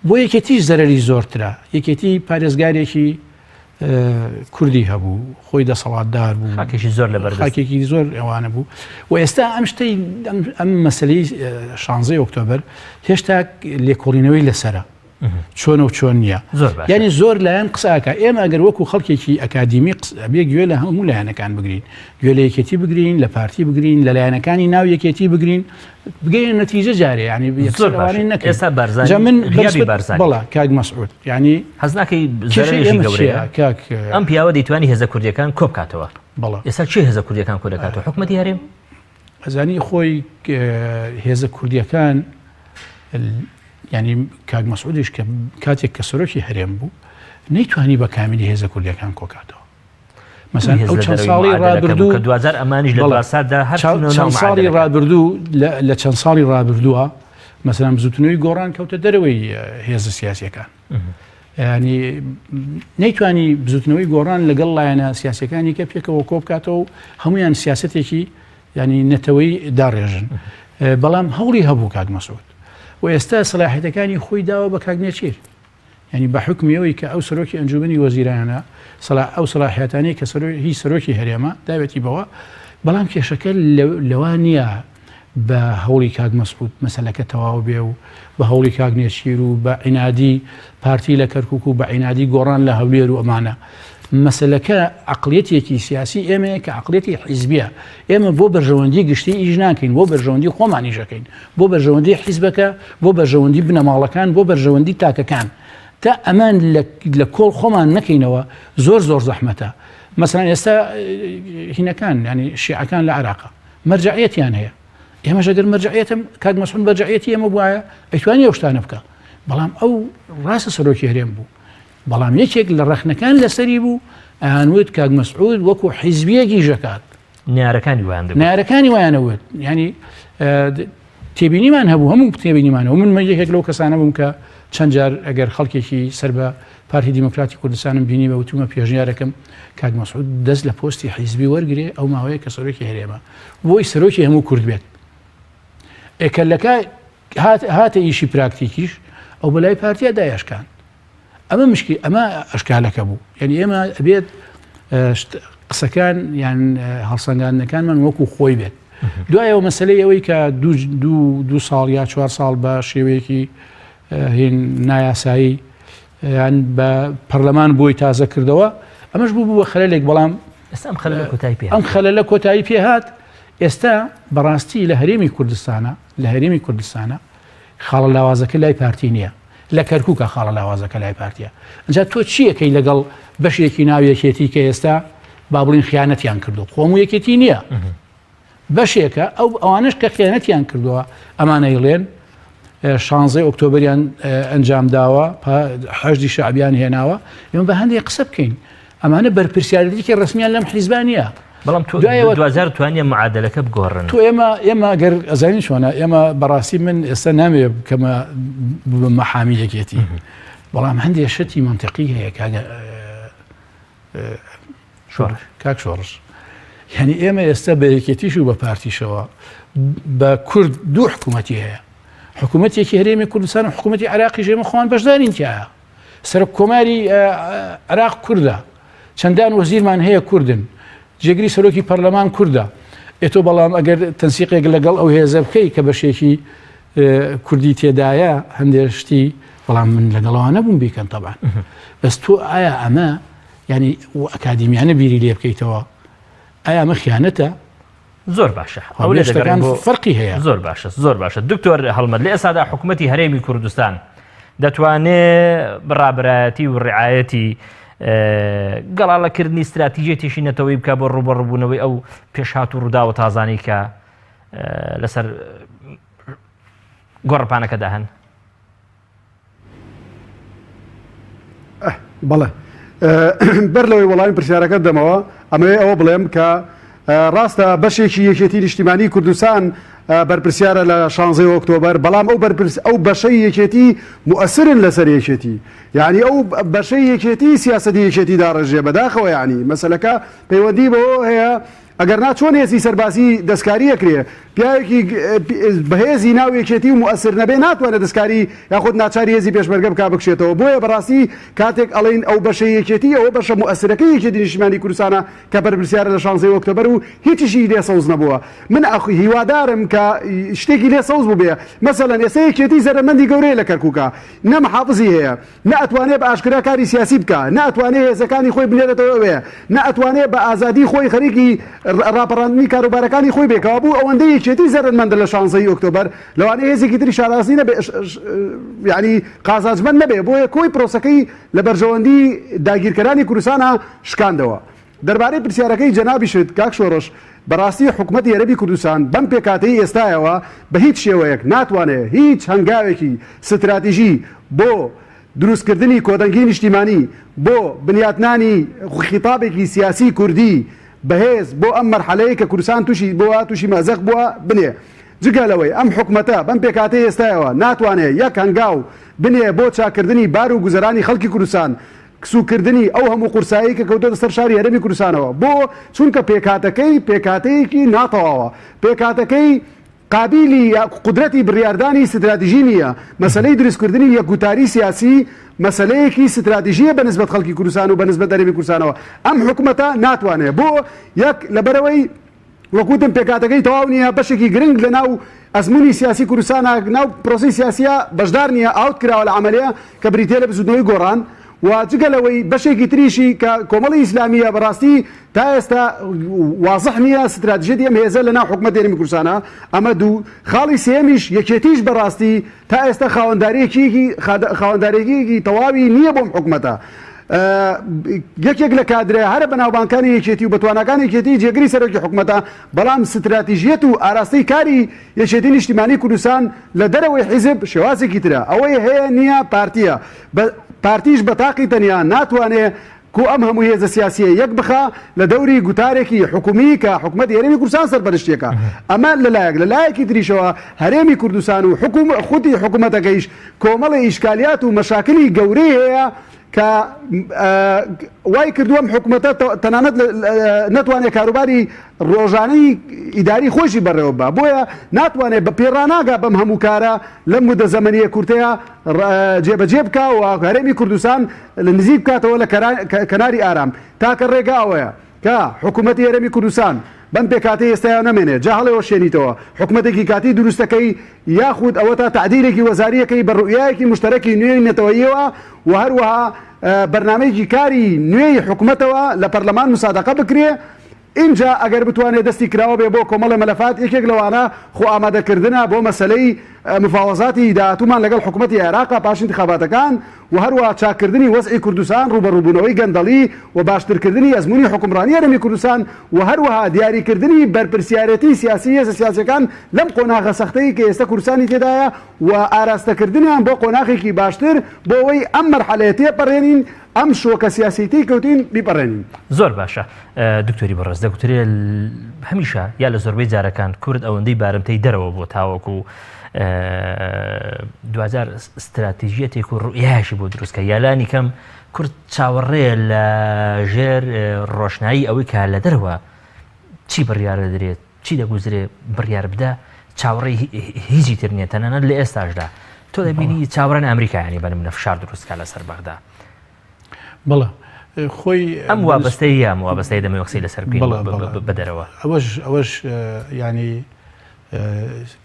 بۆ یەکێتی زەرەری زۆرترە یەکێتی پارێزگارێکی کوردی هەبوو خۆی دەسەڵاتدار بوو خاکێکی زۆر لە بەردەست خاکێکی زۆر ئەوانە بوو و ئێستا ئەم شتەی ئەم مەسلەی شانزەی ئۆکتۆبەر هێشتا لێکۆڵینەوەی لەسرە چۆنە و چۆن نییە یعنی زۆر لایەن قساکە ئێمە ئەگەر وەکو خەڵکێکی ئەکادیمی بێ گوێ لە هەموو لایەنەکان بگرین گوێ لە یەکێتی بگرین لە پارتی بگرین لە لایەنەکانی ناو یەکێتی بگرین بگەینە نەتیجە جارێ یعنی زۆر باشە نەکەین ئێستا بارزانی جا من غیابی بەنسبەت بارزانی بەڵا کاک مەسعود یعنی حەز ناکەی کێشەی زەرەرێکی ئێمە گەورەیە چییە کاک ئەم پیاوە دەیتوانی هێزە کوردیەکان کۆ بکاتەوە بەڵا ئێستا کێ هێزە کوردیەکان کۆ دەکاتەوە حکومەتی هەرێم ئەزانی خۆی هێزە کوردیەکان ینی کاک مەسعودیش کە کاتێک کە سەرۆکی هەرێم بوو نەیتوانی بە کامیلی هێزە کوردیەکان کۆکاتەوە مەسەن ئەو چەند ساڵی ڕابردوو کە دواجار ئەمانیش لە باساتدا هەر چەند ساڵی ڕابردوو لە چەند ساڵی ڕابردووە مەسەلەن بزوتنەوەی گۆڕان کەوتە دەرەوەی هێزە سیاسیەکان ینی نەیتوانی بزوتنەوەی گۆڕان لەگەڵ لایەنە سیاسەکانی کە پێکەوە کۆ بکاتەوە و هەمویان سیاستێکی ینی نەتەوەی داڕێژن بەڵام هەوڵی هەبوو کاک مەسعود و ئێستا سەلاحیەتەکانی خۆی داوە بە کاک نێچیر یانی بە حوکمی ئەوەی کە ئەو سەرۆکی ئەنجومەنی وەزیرانە، سەلا ئەو سەلاحیاتانەی کە سەرۆ هی سەرۆکی هەرێمە داوێتی بەوە، بەڵام کێشەکە لەوە نییە بە هەوڵی کاک مەسعود مەسەلەکە تەواو بێ و بە هەوڵی کاک نێچیر و بە عینادی پارتی لە کەرکوک و بە عینادی گۆڕان لە هەولێر و ئەمانە. مەسەلەکە عەقڵیەتێکی سیاسی ئێمەیە کە عەقڵیەتی حیزبیە. ئێمە بۆ بەرژەوەندی گشتی ئیش ناکەین، بۆ بەرژەوەندی خۆمان ئیش ئەکەین. بۆ بەرژەوەندی حیزبەکە، بۆ بەرژەوەندی بنەماڵەکان، بۆ بەرژەوەندی تاکەکان. تا ئەمان لە کۆڵ خۆمان نەکەینەوە زۆر زۆر زەحمەتە. مەسەلەن ئێستا هینەکان یانی شیعەکان لە عێراقا مەرجەعیەتیان هەیە. ئێمەش ئەگەر مەرجەعیەتم کاک مەسعود مەرجەعیەتی ئێمە بوایە ئەیتوانی ئەو شتانە بکا. بەڵام ئەو ڕاستە سەرۆکی هەرێم بوو. بەڵام یەکێک لە ڕەخنەکان لەسەری بوو ئەیانوت کاک مەسعود وەکو حیزبیەک ئیش ئەکات. نەیارەکانی وایان دەگوت. نەیارەکانی وایان ئەوت. یانی تێبینیمان هەبوو هەموو تێبینیمان هەبوو من یەکێک لەو کەسانە بووم کە چەند جار ئەگەر خەڵکێکی سەر بە پارتی دیموکراتی کوردستانم بینی بە وتومە پێشنیارەکەم کاک مەسعود دەست لە پۆستی حیزبی وەرگێ ئەو ماوەیە کە سەرۆکی هەرێمە بۆی سەرۆکی هەموو کورد بێت ئێکە لەکە هاتە ئیشی پراکتیکیش ئەو بەلای پارتیا دایشکان ئەمە مشکی ئەمە ئەشکالەکە بوو یعنی ئێمە ئەبێت قسەکان یان هەڵسەنگاندنەکانمان وەکو خۆی بێت دوایەوە مەسلەی ئەوەی کە دو ساڵ یا چوار ساڵ بە شێوەیەکی هین نایاسایی یان بە پەرلەمان بۆی تازە کردەوە ئەمەش بوو بووە خەلێک بەڵام ئێستا ئەم خەلە کۆتایی پێ ئەم خەلە کۆتایی پێ هات ئێستا بەڕاستی لە هەرێمی کوردستانە لە هەرێمی کوردستانە خاڵە لاوازەکە لای پارتی نییە لە کەرکوکە خاڵە لاوازەکە لای پارتیە ئەجا تۆ چیەکەی لەگەڵ بەشێکی ناو یەکێتی کە ئێستا با بڵین خیانەتیان کردو خۆم و یەکێتی نییە بەشێکە ئەو ئەوانش کە خیانەتیان کردووە ئەمانەیڵێن شانزەی ئۆکتۆبریان ئەنجام داوە حەشدی شعبیان هێناوە ئێمە بە هەندێک قسە بکەین ئەمانە بەرپرسیارێتیکی ڕسمیان لەم حیزبان نییە. بەڵام تۆ دوایەوە دواجار توانیان معادلەکە بگۆڕن. تۆ ئێمە ئێمە گەر ئەزانین چۆنە ئێمە بەڕاستی من ئێستا نامەوێ بکەمە ببمە حامی یەکێتی بەڵام هەندێک شتی منطقی هەیە کاک شۆڕش کاک شۆڕش یعنی ئێمە ئێستا بە یەکێتیش و بە پارتیشەوە بە کورد دوو حکوومەتی هەیە حکوومەتێکی هەرێمی کوردستان و حکوومەتی عراقی ژێمە خۆمان بەشدارین تایە سەرۆک کۆماری عراق کوردە چەندان وەزیرمان هەیە کوردن جێگری سەرۆکی پەرلەمان کوردە ئێتۆ بەڵام ئەگەر تەنسیقێک لەگەڵ ئەو هێزە بکەی کە بەشێکی کوردی تێدایە هەندێک شتی بەڵام من لەگەڵەوە نەبووم بیکەن تەبان بەس تۆ ئایا ئەمە ینی ئەکادیمیانە بیری لێ بکەیتەوە ئایا ئەمە خیانەتە زۆر باشە ئەو لێ دەگەڕێین بۆ فەرقی هەیە. زۆر باشە زۆر باشە دکتۆر هەڵمەت لە ئێستادا حکوومەتی هەرێمی کوردستان دەتوانێ بڕابرایەتی و ڕعاەتی گەڵاڵەکردنی استراتیژێتیشی نەتەوەی بکە بۆ ڕوبەڕبوونەوەی ئەو پێشهات و ڕووداوە تازانەی کە لەسەر گۆڕپانەکەدا هەن. بەڵێ بەر لەوەی وەڵامی پرسیارەکە دەمەوە ئەمەوێ ئەوە بڵێم کە ڕاستە بەشێکی یەکێتی نیشتیمانی کوردستان بەرپرسیارە لە شانزەی ئۆکتۆبەر بەڵام ئەو بەرپرس ئەو بەشەی یەکێتی موئەسرن لەسەر یەکێتی یعنی ئەو بەشەی یەکێتی سیاسەتی یەکێتی داڕێژێ بەداخەوە یعنی مەسەلەکە پەیوەندی بەوە هەیە ئەگەر نا چۆن هێزی سەربازی دەستکاری ئەکرێ؟ پیاوێکی بەهێزی ناو یەکێتی و موئەسر نەبێ ناتوانێ دەستکاری یاخود ناچاری هێزی پێشمەرگە بکا بکشێتەوە بۆیە بەڕاستی کاتێک ئەڵێین ئەو بەشەی یەکێتی ئەوە بەشە موئەسرەکەی یەکێتی نیشتیمانی کوردستانە کە بەرپرسیارە لە شانزەی ئۆکتۆبەر و هیچیشی لێ سەوز نەبووە من هیوادارم کە شتێکی لێ سەوز بووبێ مەسەلەن ئێستا یەکێتی زەرەرمەندی گەورەیە لە کەرکوکا نە محافزی هەیە نە ئەتوانێ بە ئاشکرا کاری سیاسی بکا، نە ئەتوانێ هێزەکانی خۆی بنێرێتەوە ئەوێ، نە ئەتوانێ بە ئازادی خۆی خەریکی ڕاپەڕاندنی کاروبارەکانی خۆی بێ، کەوابوو ئەوەندەی یەکێتی زەرەرمەندە لە شانزەی ئۆکتۆبەر، لەوانەیە هێزێکی تریش شارازی نەبێ یانی قازانجمەند نەبێ، بۆیە کۆی پرۆسەکەی لە بەرژەوەندی داگیرکەرانی کوردستانا شکاندەوە. دەربارەی پرسیارەکەی جەنابیشت کاک شۆڕش، بەڕاستی حکومەتی هەرێمی کوردستان بەم پێکهاتەی ئێستایەوە بە هیچ شێوەیەک ناتوانێ هیچ هەنگاوێکی ستراتیژی بۆ دروستکردنی کۆدەنگی نیشتیمانی، بۆ بنیاتنانی خیتابێکی سیاسی کوردی بەهێز بۆ ئەم مەرحەلەی کە کوردستان توشی بووە، توشی مەئزەق بووە، بنێ. جگە لەوەی ئەم حکومەتە بەم پێکهاتەی ئێستایەوە ناتوانێ یەک هەنگاو بنێ بۆ چاککردنی بار و گوزەرانی خەڵکی کوردستان، سووککردنی ئەو هەموو قورسایەی کە کەوتۆتە سەر شاری هەرێمی کوردستانەوە. بۆ؟ چونکە پێکهاتەکەی پێکهاتەیەکی ناتەواوە. پێکهاتەکەی قابیلی یا قودرەتی بڕیاردانی ستراتیژی نییە. مەسەلەی دروستکردنی یەک گوتاری سیاسی مەسەلەیەکی ستراتیژییە بە نسبەت خەڵکی کوردستان و بە نسبەت هەرێمی کوردستانەوە. ئەم حکومەتە ناتوانێ. بۆ؟ یەک، لەبەرئەوەی وەک وتم پێکهاتەکەی تەواو نییە، بەشێکی گرنگ لە ناو ئەزموونی سیاسی کوردستانا، ناو پرۆسەی سیاسییا بەشدار نییە، out کراوە لە عەمەلیە کە بریتییە لە بزووتنەوەی گۆڕان و جگە لەوەی بەشێکی تریشی کە کۆمەڵی ئیسلامییە بەڕاستی تا ئێستا وازح نییە ستراتیژیەتی ئەم هێزە لە ناو حکومەتی هەرێمی کوردستانا، ئەمە دوو. خاڵی سێیەمیش یەکێتیش بەڕاستی تا ئێستا خاوەنداریەکیەکی خاوەنداریەکیەکی تەواوی نییە بۆم حکومەتە. یەکێک لە کادرە هەرە بەناوبانگکانی یەکێتی و بەتواناکانی یەکێتی جێگری سەرۆکی حکومەتە، بەڵام ستراتیژیەت و ئاراستەی کاری یەکێتی نیشتیمانی کوردستان لە دەرەوەی حیزب شێوازێکی ترە، ئەوەی هەیە نییە پارتییە، پارتیش بە تاقی تەنیا ناتوانێ. کو ئەم هەموو هێزە سیاسییە یەک بخا لە دەوری گوتارێکی حکومی کە حکومەتی هەرێمی کوردستان سەرپەرشتیەکا. ئەمە لە لایەک، لە لایەکی تریشەوە هەرێمی کوردستان و حکوم خودی حکومەتەکەیش کۆمەڵێ ئیشکالیات و مەشاکلی گەورەی هەیە کە وای کردووە ئەم حکومەتە تەنانەت نەتوانێت کاروباری ڕۆژانەی ئیداری خۆیشی بەڕێوە ببا، بۆیە ناتوانێت بە پێ ڕاناگا بەم هەموو کارە لەم مودە زەمەنییە کورتەیا جێبەجێ بکا و هەرێمی کوردستان نزیک بکاتەوە لە کەناری ئارام. تاکە ڕێگا ئەوەیە کە حکوومەتی هەرێمی کوردستان بەم پێکهاتەی ئێستایا نەمێنێ، جا هەڵێوەشێنیتەوە، حکومەتێکی کاتی دروستەکەی یاخود ئەوەتا تەعدیلێکی وەزارییەکەی بە ڕوئیایەکی موشتەرەکی نوێی نەتەوەییەوە و هەروەها بەرنامەیەکی کاری نوێی حکومەتەوە لە پەرلەمان مسادەقە بکرێ، ئینجا ئەگەر بتوانێ دەستی کراوە بێ بۆ کۆمەڵێ مەلەفات، یەکێک لەوانە خۆ ئامادەکردنە بۆ مەسەلەی مفاوەزاتی داهاتوومان لەگەڵ حکومەتی عێراق پاش ئینتخاباتەکان و هەروەها چاککردنی وەزعی کوردستان، ڕووبەڕووبوونەوەی گەندەڵی و باشترکردنی ئەزموونی حوکمڕانی هەرێمی کوردستان و هەروەها دیاریکردنی بەرپرسیارێتی سیاسی هێزە سیاسیەکان لەم قۆناغە سەختەی کە ئێستا کوردستانی تێدایە و ئاراستەکردنیان بۆ قۆناغێکی باشتر بۆ ئەوەی ئەم مەرحەلەیە تێپەڕێنین ئەم شۆکە سیاسیەی تێی کەوتین بیپەڕێنین. زۆر باشە دکتۆری بەڕێز دەگوترێ هەمیشە یا لە زۆربەی جارەکان کورد ئەوەندەی بارمتەی دەرەوە بۆ تاوەکو دواجار ستراتیژیەتێک و ڕوئیایەکی بۆ دروستکە یالانی کەم کورد چاوەڕێ لە ژێر ڕۆشنایی ئەوەی کە لە دەرەوە چی بڕیارە درێت چی دەگوزرێ بڕیار بدە چاوەڕێی هیچی تر نییە تەنانەت لە ئێستاشدا تۆ دەبینی چاوەڕێن ئەمریکایانی بەنم لە فشار دروستکە لەسەر بەغدا بەڵێ خۆی ئەم وابەستەیە ئەم وابەستەیە دەمەوێت قسەی لەسەر بکەین بە دەرەوە ئەوەش ئەوەش ینی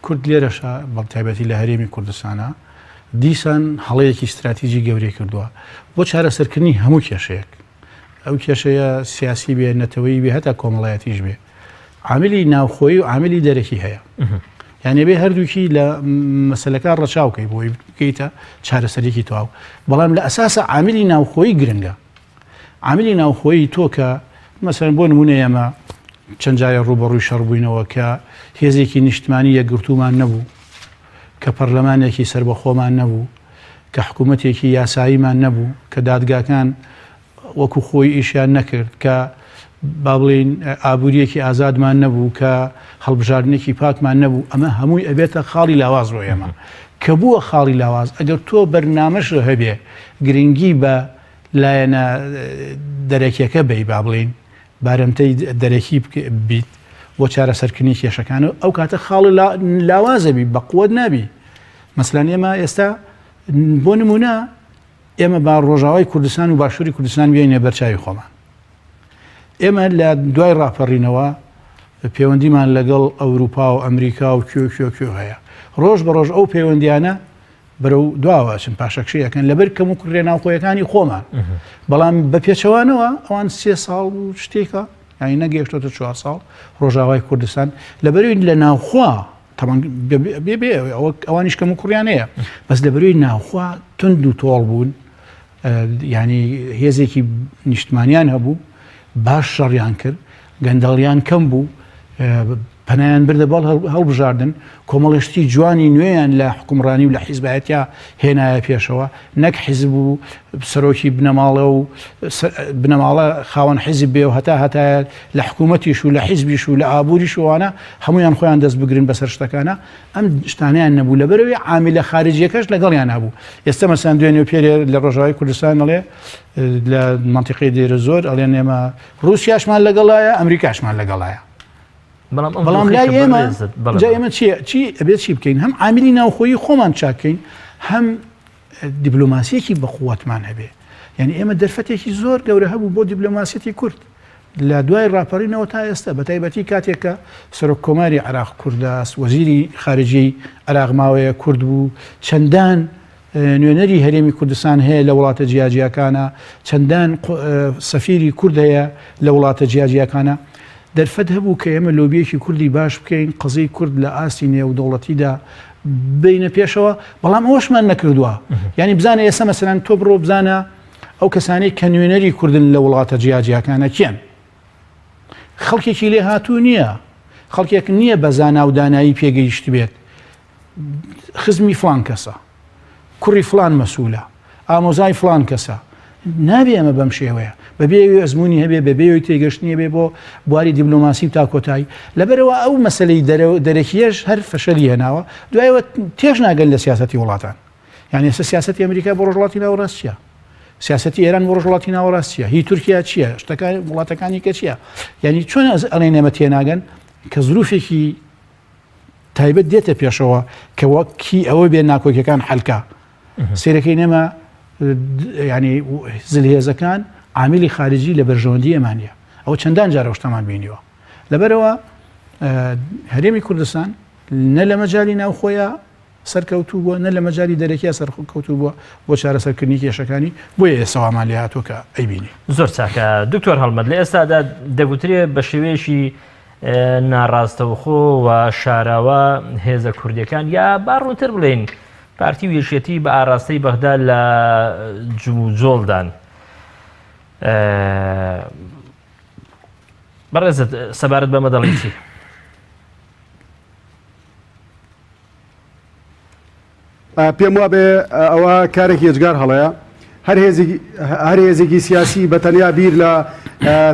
کورد لێرەشە بە تایبەتی لە هەرێمی کوردستانە دیسان هەڵەیەکی استراتیژی گەورەی کردووە بۆ چارەسەرکردنی هەموو کێشەیەک ئەو کێشەیە سیاسی بێ نەتەوەیی بێ هەتا کۆمەڵایەتیش بێ عاملی ناوخۆیی و عاملی دەرەکی هەیە یعنی بێ هەردووکی لە مەسلەکە ڕەچاوکەی بۆی بکەیتە چارەسەرێکی تەواو بەڵام لە ئەساسە عاملی ناوخۆیی گرنگە عاملی ناوخۆیی تۆ کە مەسەن بۆ نمونە ئێمە چەند جارێ ڕووبەڕووی شەڕ بووینەوە کە هێزێکی نیشتمانی یەکگرتوومان نەبوو کە پەرلەمانێکی سربەخۆمان نەبوو کە حکوومەتێکی یاساییمان نەبوو، کە دادگاکان وەکو خۆی ئیشیان نەکرد، کە با بڵێین ئابوورییەکی ئازادمان نەبوو، کە هەڵبژاردنێکی پاکمان نەبوو، ئەمە هەمووی ئەبێتە خاڵی لاواز بۆ ئێمە. کە بووە خاڵی لاواز، ئەگەر تۆ بەرنامەشت هەبێ گرنگی بە لایەنە دەرەکیەکە بەی، با بڵێین بارمتەی دەرەکی بیت بۆ چارەسەرکردنی کێشەکان، ئەو کاتە خاڵی لاوازەبی، بەقوەت نابی. مەسەلەن ئێمە ئێستا بۆ نمونە ئێمە با ڕۆژاوای کوردستان و باشووری کوردستان بێنە بەرچاوی خۆمان ئێمە لە دوای ڕاپەڕینەوە پەیوەندیمان لەگەڵ ئەوروپا و ئەمریکا و کوێ کوێ کوێ هەیە ڕۆژ بە ڕۆژ ئەو پەیوەندیانە بەرەو دواوە چن پاشەکشەکەن لەبەر کەم و کوڕێ ناوخۆیەکانی خۆمان بەڵام بە پێچەوانەوە ئەوان سێ ساڵ و شتێکە یانی نەگەیشتۆتە چوار ساڵ ڕۆژاوای کوردستان لەبەروی لە ناوخوا تەبعەن بێ بێ ئەوە ئەوانیش کەم و کوڕیان هەیە بەس لە بەرەی ناوخوا تند و تۆڵ بوون ینی هێزێکی نیشتمانیان هەبوو باش شەڕیان کرد گەندەڵیان کەم بوو پەنایان بردە بەڵ هەڵبژاردن کۆمەڵشتی جوانی نوێیان لە حکومڕانی و لە حیزبایەتیا هێنایە پێشەوە نەک حیزب و سەرۆکی بنەماڵە و بنەماڵە خاوەن حیزب بێ و هەتا هەتایە لە حکوومەتیش و لە حیزبیش و لە ئابووریش و ئەوانە هەموویان خۆیان دەست بگرن بەسەر شتەکانە ئەم شتانیان نەبوو لەبەرەوەی عامیلە خارجیەکەش لەگەڵیان هەبوو ئێستا مەسەن دوێنێ و پێرێ لە ڕۆژاوای کوردستان ئەڵێ لە منتیقەی دێرە زۆر ئەڵێن ئێمە ڕووسیاشمان لەگەڵایە ئەمریکاشمان لەگەڵایە بەڵام لای ئێمە جا ئێمە چیە چی ئەبێت چی بکەین هەم عاملی ناوخۆیی خۆمان چاکەین هەم دیبلۆماسیەکی بەقوتمان هەبێ یعنی ئێمە دەرفەتێکی زۆر گەورە هەبوو بۆ دیبلۆماسیەتی کورد لە دوای ڕاپەڕینەوە تا ئێستا بە تایبەتی کاتێک کە سەرۆک کۆماری عراق کوردە وەزیری خارجی عراق ماوەیە کورد بوو چەندان نوێنەری هەرێمی کوردستان هەیە لە وڵاتە جیاجیاکانە، چەندان سەفیری کورد هەیە لە وڵاتە جیاجیاکانە. دەرفەت هەبوو کە ئێمە لۆبییەکی کوردی باش بکەین، قەزیەی کورد لە ئاستی نێودەوڵەتیدا بینە پێشەوە، بەڵام ئەوەشمان نەکردووە. یانی بزانە ئێستا مەسەلەن تۆ بڕۆ بزانە ئەو کەسانەی کە نوێنەری کوردن لە وڵاتە جیاجیاکانە کێن؟ خەڵکێکی لێهاتوو نییە، خەڵکێک نییە بە زانا و دانایی پێگەیشتبێت. خزمی فڵان کەسە، کوڕی فڵان مەسولە، ئامۆزای فڵان کەسە. نابێ ئەمە بەم شێوەیە بەبێ ئەوی ئەزموونی هەبێ بەبێ ئەوی تێگەشتنی هەبێ بۆ بواری دیبلۆماسی و تا کۆتایی لەبەرەوە ئەو مەسلەی دەرەکیەش هەر فەشەلی هێناوە دوایەوە تێش ناگەن لە سیاسەتی وڵاتان یعنی ئێستا سیاسەتی ئەمریکا بۆ ڕۆژهەڵاتی ناوەڕاست چییە؟ سیاسەتی ئێران بۆ ڕۆژهەڵاتی ناوەڕاست چییە؟ هی تورکیا چییە؟ شتەکان وڵاتەکانی کە چییە؟ یعنی چۆن ئەڵێن ئێمە تێناگەن کە زروفێکی تایبەت دێتە پێشەوە کە وەک کی ئەوە بێ ناکۆکیەکان حەلکا سێرەکەی نێمە ینی زلهێزەکان عامیلی خارجی لە بەرژەوەندی ئەمانە ئەوە چەندان جارە شتەمان بینیوە لەبەرەوە هەرێمی کوردستان نە لە مەجای ناوخۆیە سەرکەوتوو بووە نە لە مەجای دەرەکیە سەرکەوتوو بووە بۆ چارەسەرکردنی کێشەکانی بۆیە ئێسەوامان لێ هاتووە کە ئەیبینی. زۆر چاکە دکتۆر هەڵمەت لە ئێستادا دەگوترێ بە شێوەیەکی ناڕاستەوخۆ و شاراوە هێزە کوردیەکان یا با ڕوونتر بڵێین پارتی و یەکێتی بە ئاراستەی بەغدا لە جموجۆڵدان. بەڕێزت سەبارەت بەمە دەڵێی چی؟ پێم وابێ ئەوە کارێکی ئێجگار هەڵەیە. هەر هەر هێزێکی سیاسی بە تەنیا بیر لە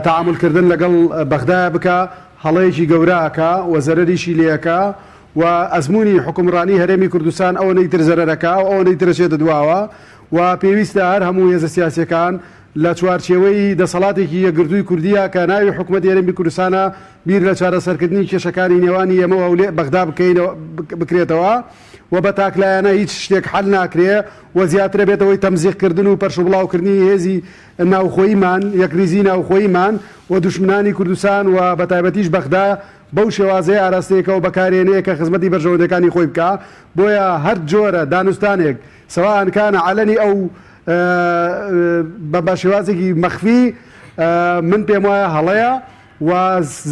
تەعامولکردن لەگەڵ بەغدایە بکا هەڵەیەکی گەورە ئەکا و زەرەریشی لێ ئەکا و ئەزموونی حوکمڕانی هەرێمی کوردستان ئەوەنەی تر زەرەر ئەکا و ئەوەنەی تر ئەچێتە دواوە و پێویستە هەر هەموو هێزە سیاسیەکان لە چوارچێوەی دەسەڵاتێکی یەکگرتووی کوردییە کە ناوی حکومەتی هەرێمی کوردستانە بیر لە چارەسەرکردنی کێشەکانی نێوانی ئێمە و هەولێ بەغدا بکەینەوە بکرێتەوە و بە تاکلایەنە هیچ شتێک حەل ناکرێ و زیاتر ئەبێتە هۆی تەمزیقکردن و پەرشوبڵاوکردنی هێزی ناوخۆییمان، یەکریزیی ناوخۆییمان و دوشمنانی کوردستان و بەتایبەتیش بەغدا بەو شێوازەی ئاراستەیەکەوە بەکارێنێ کە خزمەتی بەرژەوەندیەکانی خۆی بکا بۆیە هەر جۆرە دانوستانێک سواء کان علنی ئەو بە شێوازێکی مەخفی من پێم وایە هەڵەیە و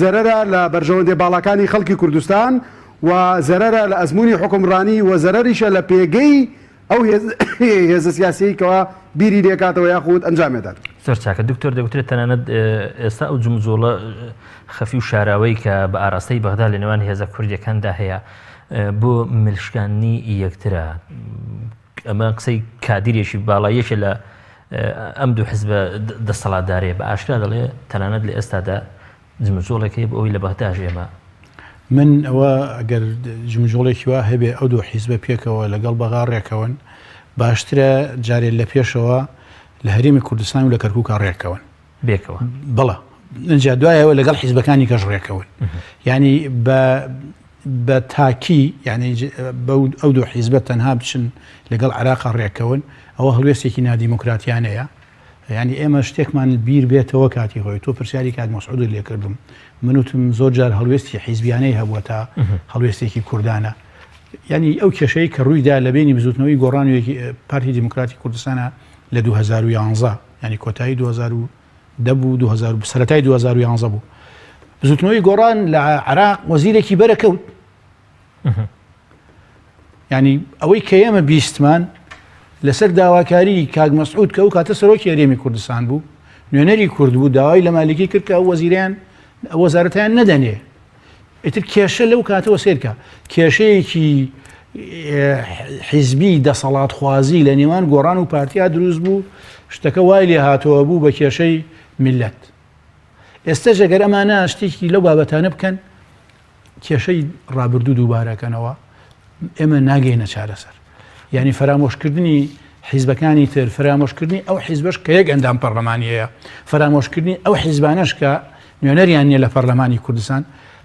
زەرەرە لە بەرژەوەندیە باڵاکانی خەڵکی کوردستان و زەرەرە لە ئەزموونی حوکمڕانی و زەرەریشە لە پێگەی ئەو هێزە سیاسیەی کەوا بیری لێکاتەوە یاخود ئەنجامێدات. زۆر چاکە دکتۆر دەگوترێت تەنانەت ئێستا ئەو جموجۆڵە خەفی و شاراوەی کە بە ئاراستەی بەغدا لە نێوان هێزە کوردیەکاندا هەیە بۆ ملشکاندنی یەکترە ئەمە قسەی کادیرێکی باڵا یەکێ لە ئەم دوو حزبە دەسەڵاتدارەیە بە ئاشکرا دەڵێ تەنانەت لە ئێستادا جموجۆڵێک هەیە بۆ ئەوەی لە بەغداش ئێمە من ئەوە ئەگەر جموجۆڵێکی وا هەبێ ئەو دوو حیزبە پێکەوە لەگەڵ بەغا ڕێکەون باشترە جارێ لە پێشەوە لە هەرێمی کوردستان و لە کەرکووکا ڕێکەون. بێکەوە؟ بەڵێ ئینجا دوایەوە لەگەڵ حیزبەکانی کەش ڕێکەون یعنی بە بە تاکی یعنی ئەو دوو حیزبە تەنها بچن لەگەڵ عراقا ڕێکەون ئەوە هەڵوێستێکی نادیموکراتیانەیە یعنی ئێمە شتێکمان بیر بێتەوە کاتی خۆی تۆ پرسیاری کاک مەسعودت لێکردم من وتم زۆر جار هەڵوێستی حیزبیانەی هەبووە تا هەڵوێستێکی کوردانە یعنی ئەو کێشەی کە ڕوویدا لە بینی بزوتنەوەی گۆڕان و پارتی دیموکراتی کوردستانە لە 2011 یعنی کۆتایی 2010 بوو 2000 سەرەتای 2011 بوو بزوتنەوەی گۆڕان لە عراق وەزیرێکی بەرەکەوت ینی ئەوەی کە ئێمە بیستمان لەسەر داواکاری کاک مەسعود کە ئەو کاتە سەرۆکی هەرێمی کوردستان بوو نوێنەری کورد بوو داوای لە مالیکی کرد کە ئەو وەزیریان وەزارەتیان نەدەنێ ئیتر کێشە لەو کاتەوە سێرکە کێشەیەکی حیزبی دەسەڵاتخوازی لە نێوان گۆڕان و پارتیا دروست بوو شتەکە وای لێ هاتەوە بوو بە کێشەی میلەت ئێستەش ئەگەر ئەمانە شتێکی لەو بابەتانە بکەن کێشەی ڕابردوو دووبارەکەنەوە ئێمە ناگەینە چارەسەر یعنی فەرامۆشکردنی حیزبەکانی تر فەرامۆشکردنی ئەو حیزبەش کە یەک ئەندام پەرلەمانی هەیە فەرامۆشکردنی ئەو حیزبانەش کە نوێنەریان نییە لە پەرلەمانی کوردستان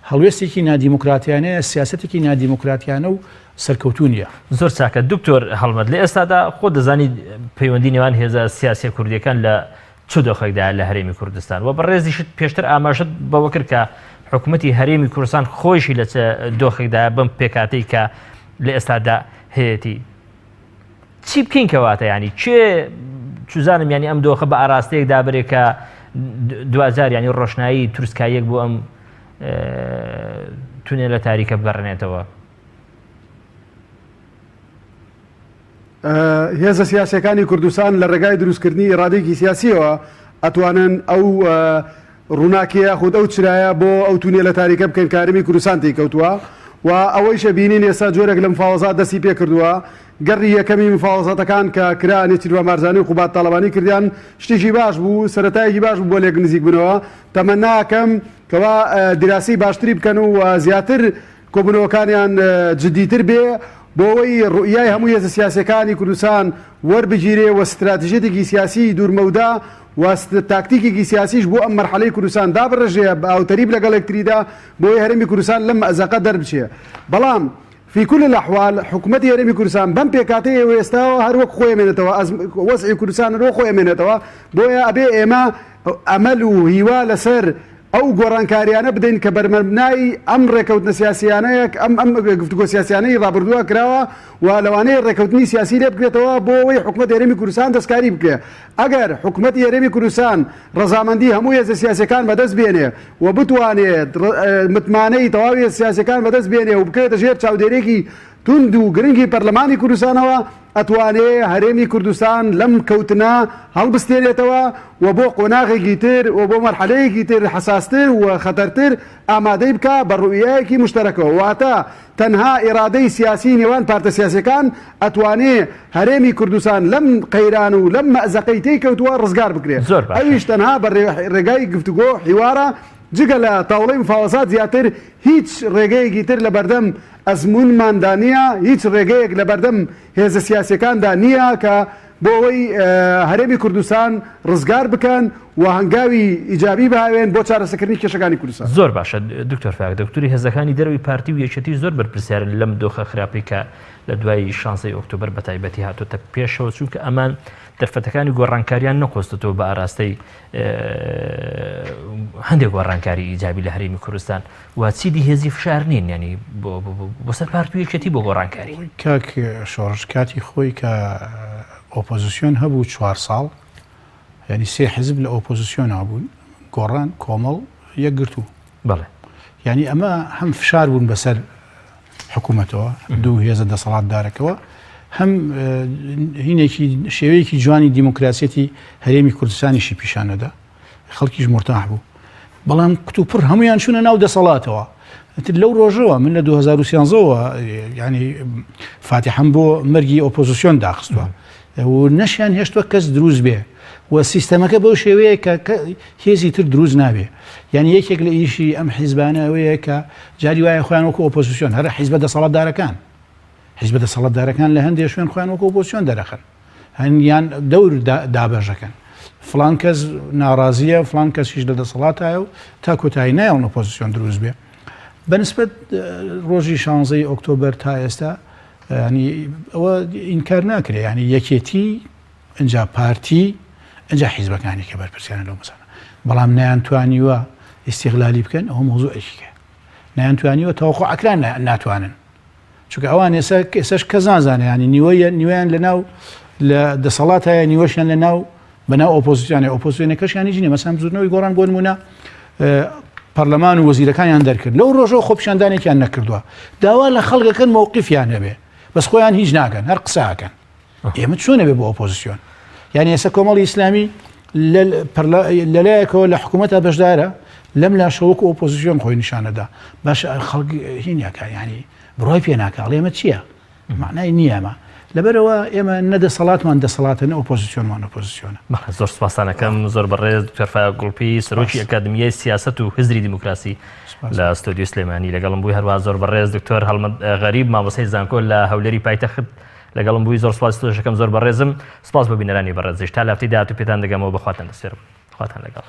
هەڵوێستێکی نادیموکراتیانەیە سیاسەتێکی نادیموکراتیانە و سەرکەوتوو نییە. زۆر چاکە دکتۆر هەڵمەت لە ئێستادا خۆت دەزانی پەیوەندی نێوان هێزە سیاسیە کوردیەکان لە چ دۆخێکدایە لە هەرێمی کوردستان و بەڕێزیشت پێشتر ئاماژەت بەوە کرد کە حکوومەتی هەرێمی کوردستان خۆیشی لە چ دۆخێکدایە بەم پێکاتەی کە لە ئێستادا هەیەتی چی بکەین کەواتە ینی کێ چزانم ینی ئەم دۆخە بە ئاراستەیەک دابرێ کە دوجار ینی ڕۆشنایی تروسکاییەک بۆ ئەم تونێلە تاریکە بگەڕێنێتەوە. هێزە سیاسیەکانی کوردستان لە ڕێگای دروستکردنی ئیرادەیەکی سیاسیەوە ئەتوانن ئەو ڕووناکیە یاخود ئەو چرایە بۆ ئەو تونێلە تاریکە بکەن کە هەرێمی کوردستان تێی کەوتووە. و ئەوەیشە بینین ئێستا جۆرێک لە مفاوەزات دەستی پێ کردووە. گەڕی یەکەمی مفاوەزاتەکان کە کرا نێچیرڤان بارزانی و قوباد تاڵەبانی کردیان شتێکی باش بوو، سەرەتایەکی باش بوو بۆ لێک نزیک بوونەوە. تەمەنا ئەکەم کەوا دیراسەی باشتری بکەن و زیاتر کۆبوونەوەکانیان جدیتر بێ بۆ ئەوەی ڕوئیای هەموو هێزە سیاسیەکانی کوردستان وەربگیرێ و ستراتیژیەتێکی سیاسیی دوورمەودا و تاکتیکێکی سیاسیش بۆ ئەم مەرحەلەی کوردستان دابڕێژرێ بە هاوتەریب لەگەڵ یەکتریدا بۆ ئەوەی هەرێمی کوردستان لەم مەئزەقە دەربچێ. بەڵام فی کل الاحوال حکومەتی هەرێمی کوردستان بەم پێکهاتەی ئێستاوە هەر وەک خۆی ئەمێنێتەوە، وەزعی کوردستان هەر وەک خۆی ئەمێنێتەوە، بۆیە ئەبێ ئێمە ئەمەل و هیوا لەسەر ئەو گۆڕانکاریانە بدەین کە بەرمەبنای ئەم ڕێکەوتنە سیاسیانەیە ئەم ئەم گفتوگۆ سیاسیانەی ڕابردووە کراوە و لەوانەیە ڕێکەوتنی سیاسی لێ بکرێتەوە بۆ ئەوەی حکومەتی هەرێمی کوردستان دەستکاری بکرێ ئەگەر حکومەتی هەرێمی کوردستان ڕەزامەندی هەموو هێزە سیاسیەکان بەدەست بێنێ و بتوانێت متمانەی تەواوی هێزە سیاسیەکان بەدەست بێنێ و بکەوێتە ژێر چاودێرێکی توند و گرنگی پەرلەمانی کوردستانەوە ئەتوانێ هەرێمی کوردستان لەم کەوتنە هەڵبستێنێتەوە و بۆ قۆناغێکی تر و بۆ مەرحەلەیەکی تر حەساستر و خەتەرتر ئامادەی بکا بە ڕوئیایەکی موشتەرەکەوە واتە تەنها ئیرادەی سیاسی نێوان پارتە سیاسیەکان ئەتوانێ هەرێمی کوردستان لەم قەیران و لەم مەئزەقەی تێی کەوتووە ڕزگار بکرێ زۆر باشە. ئەویش تەنها بە ڕێگای گفتوگۆ حیوارە جگە لە تاوڵەی مفاوەزات زیاتر هیچ ڕێگەیەکی تر لەبەردەم ئەزموونماندا نییە، هیچ ڕێگەیەک لەبەردەم هێزە سیاسییەکاندا نییە کە بۆ ئەوەی هەرێمی کوردستان ڕزگار بکەن و هەنگاوی ئیجابی بهاوێن بۆ چارەسەکردنی کێشەکانی کوردستان. زۆر باشە دکتۆر فایەق، دکتۆری هێزەکانی دەرەوەی پارتی و یەکێتی زۆر بەرپرسیارن لەم دۆخە خراپەی کە لە دوای شانزەی ئۆکتۆبەر بەتایبەتی هاتۆتە پێشەوە، چونکە ئەمان دەرفەتەکانی گۆڕانکاریان نەقۆستۆتەوە بە ئاراستەی هەندێک گۆڕانکاری ئیجابی لە هەرێمی کوردستان و چیدی هێزی فشار نین ینی بۆ سەر پارت و یەکێتی بۆ گۆڕانکاری. کاک شۆڕش کاتی خۆی کە ئۆپۆزیسیۆن هەبوو چوار ساڵ یعنی سێ حزب لە ئۆپۆزیسیۆنا بوون گۆڕان کۆمەڵ یەکگرتوو بەڵێ یعنی ئەمە هەم فشار بوون بەسەر حکوومەتەوە دوو هێزە دەسەڵاتدارەکەوە هەم هینێکی شێوەیەکی جوانی دیموکراسیەتی هەرێمی کوردستانیشی پیشانەدا خەڵکیش مورتاح بوو بەڵام کتوپڕ هەمویان چوونە ناو دەسەڵاتەوە تر لەو ڕۆژەوە من لە 2013ەوە ینی فاتحم بۆ مەرگی ئۆپۆزیسیۆن داخستووە و نەشیان هێشتوە کەس دروست بێ و سیستەمەکە بەو شێوەیە کە هێزی تر دروست نابێ یعنی یەکێک لە ئیشی ئەم حیزبانە ئەوەیە کە جاری وایە خۆیان وەکو ئۆپۆزیسیۆن هەر حیزبە دەسەڵاتدارەکان حیزبە دەسەڵاتدارەکان لە هەندێک شوێن خۆیان وەکو ئۆپۆزیسیۆن دەرەخەن هەن یان دەور دابەشەکەن فلان کەس ناڕازیە فلان کەسیش لە دەسەڵاتایە و تا کۆتایی نایەڵن ئۆپۆزیسیۆن دروست بێ بەنسبەت ڕۆژی شانزەی ئۆکتۆبەر تا ئێستا ینی ئەوە ئینکار ناکرێ ینی یەکێتی ئەجا پارتی ئەجا حیزبەکانی کە بەرپرسیانە لەو مەسەلە بەڵام نەیانتوانیوە ئیستیغلالی بکەن ئەوە مەوزوعێکیکە نەیانتوانیوە تەوەقعەکران ناتوانن چونکە ئەوان ئێستا ئێستاش کەس نازانێ ینی نیوەیە نیوەیان لە ناو لە دەسەڵات هەیە نیوەشیان لە ناو بەناو ئۆپۆزیسیۆنە ئۆپۆزیسیۆنەکەشیان هیچ نییە مەسەن بزوتنەوەی گۆڕان بۆ نمونە پەرلەمان و وەزیرەکانیان دەرکرد لەو ڕۆژەوە خۆپیشاندانێکیان نەکردووە داوا لە خەڵکەکەن مەوقفیان هەبێ بەس خۆیان هیچ ناکەن هەر قساکەن ئێمە چۆن ئەبێ بۆ ئۆپۆزیسیۆن یعنی ئێستا کۆمەڵی ئیسلامی لەلایەکەوە لە حکوومەتە بەشدارە لەم لاشە وەکو ئۆپۆزیسیۆن خۆی نیشانەدا باش خەڵک هینیەکە ینی بڕای پێ ناکە ئەڵێ ئەمە چییە معنای نییەمە لەبەرەوە ئێمە نە دەسەڵاتمان دەسەڵاتە نە ئۆپۆزیسیۆنمان ئۆپۆزیسیۆنە. بەڵێ زۆر سپاستانەکەم زۆر بەڕێز دکتۆر فایەق گوڵپی سەرۆکی ئەکادمیای سیاسەت و هزری دیموکراسی لە ستۆدیۆی سلێمانی لەگەڵم بووی هەروە زۆر بەڕێز دکتۆر هەڵمەت غەریب مامۆستای زانکۆ لە هەولێری پایتەخت لەگەڵم بووی زۆر سپاس تۆشەکەم زۆر بەڕێزم سپاس بۆ بینەرانی بەڕێزیش تا لە هەفتەی داهاتوو پێتان دەگەمەوە بەخواتان دەسپێرم خواتان لەگەڵ.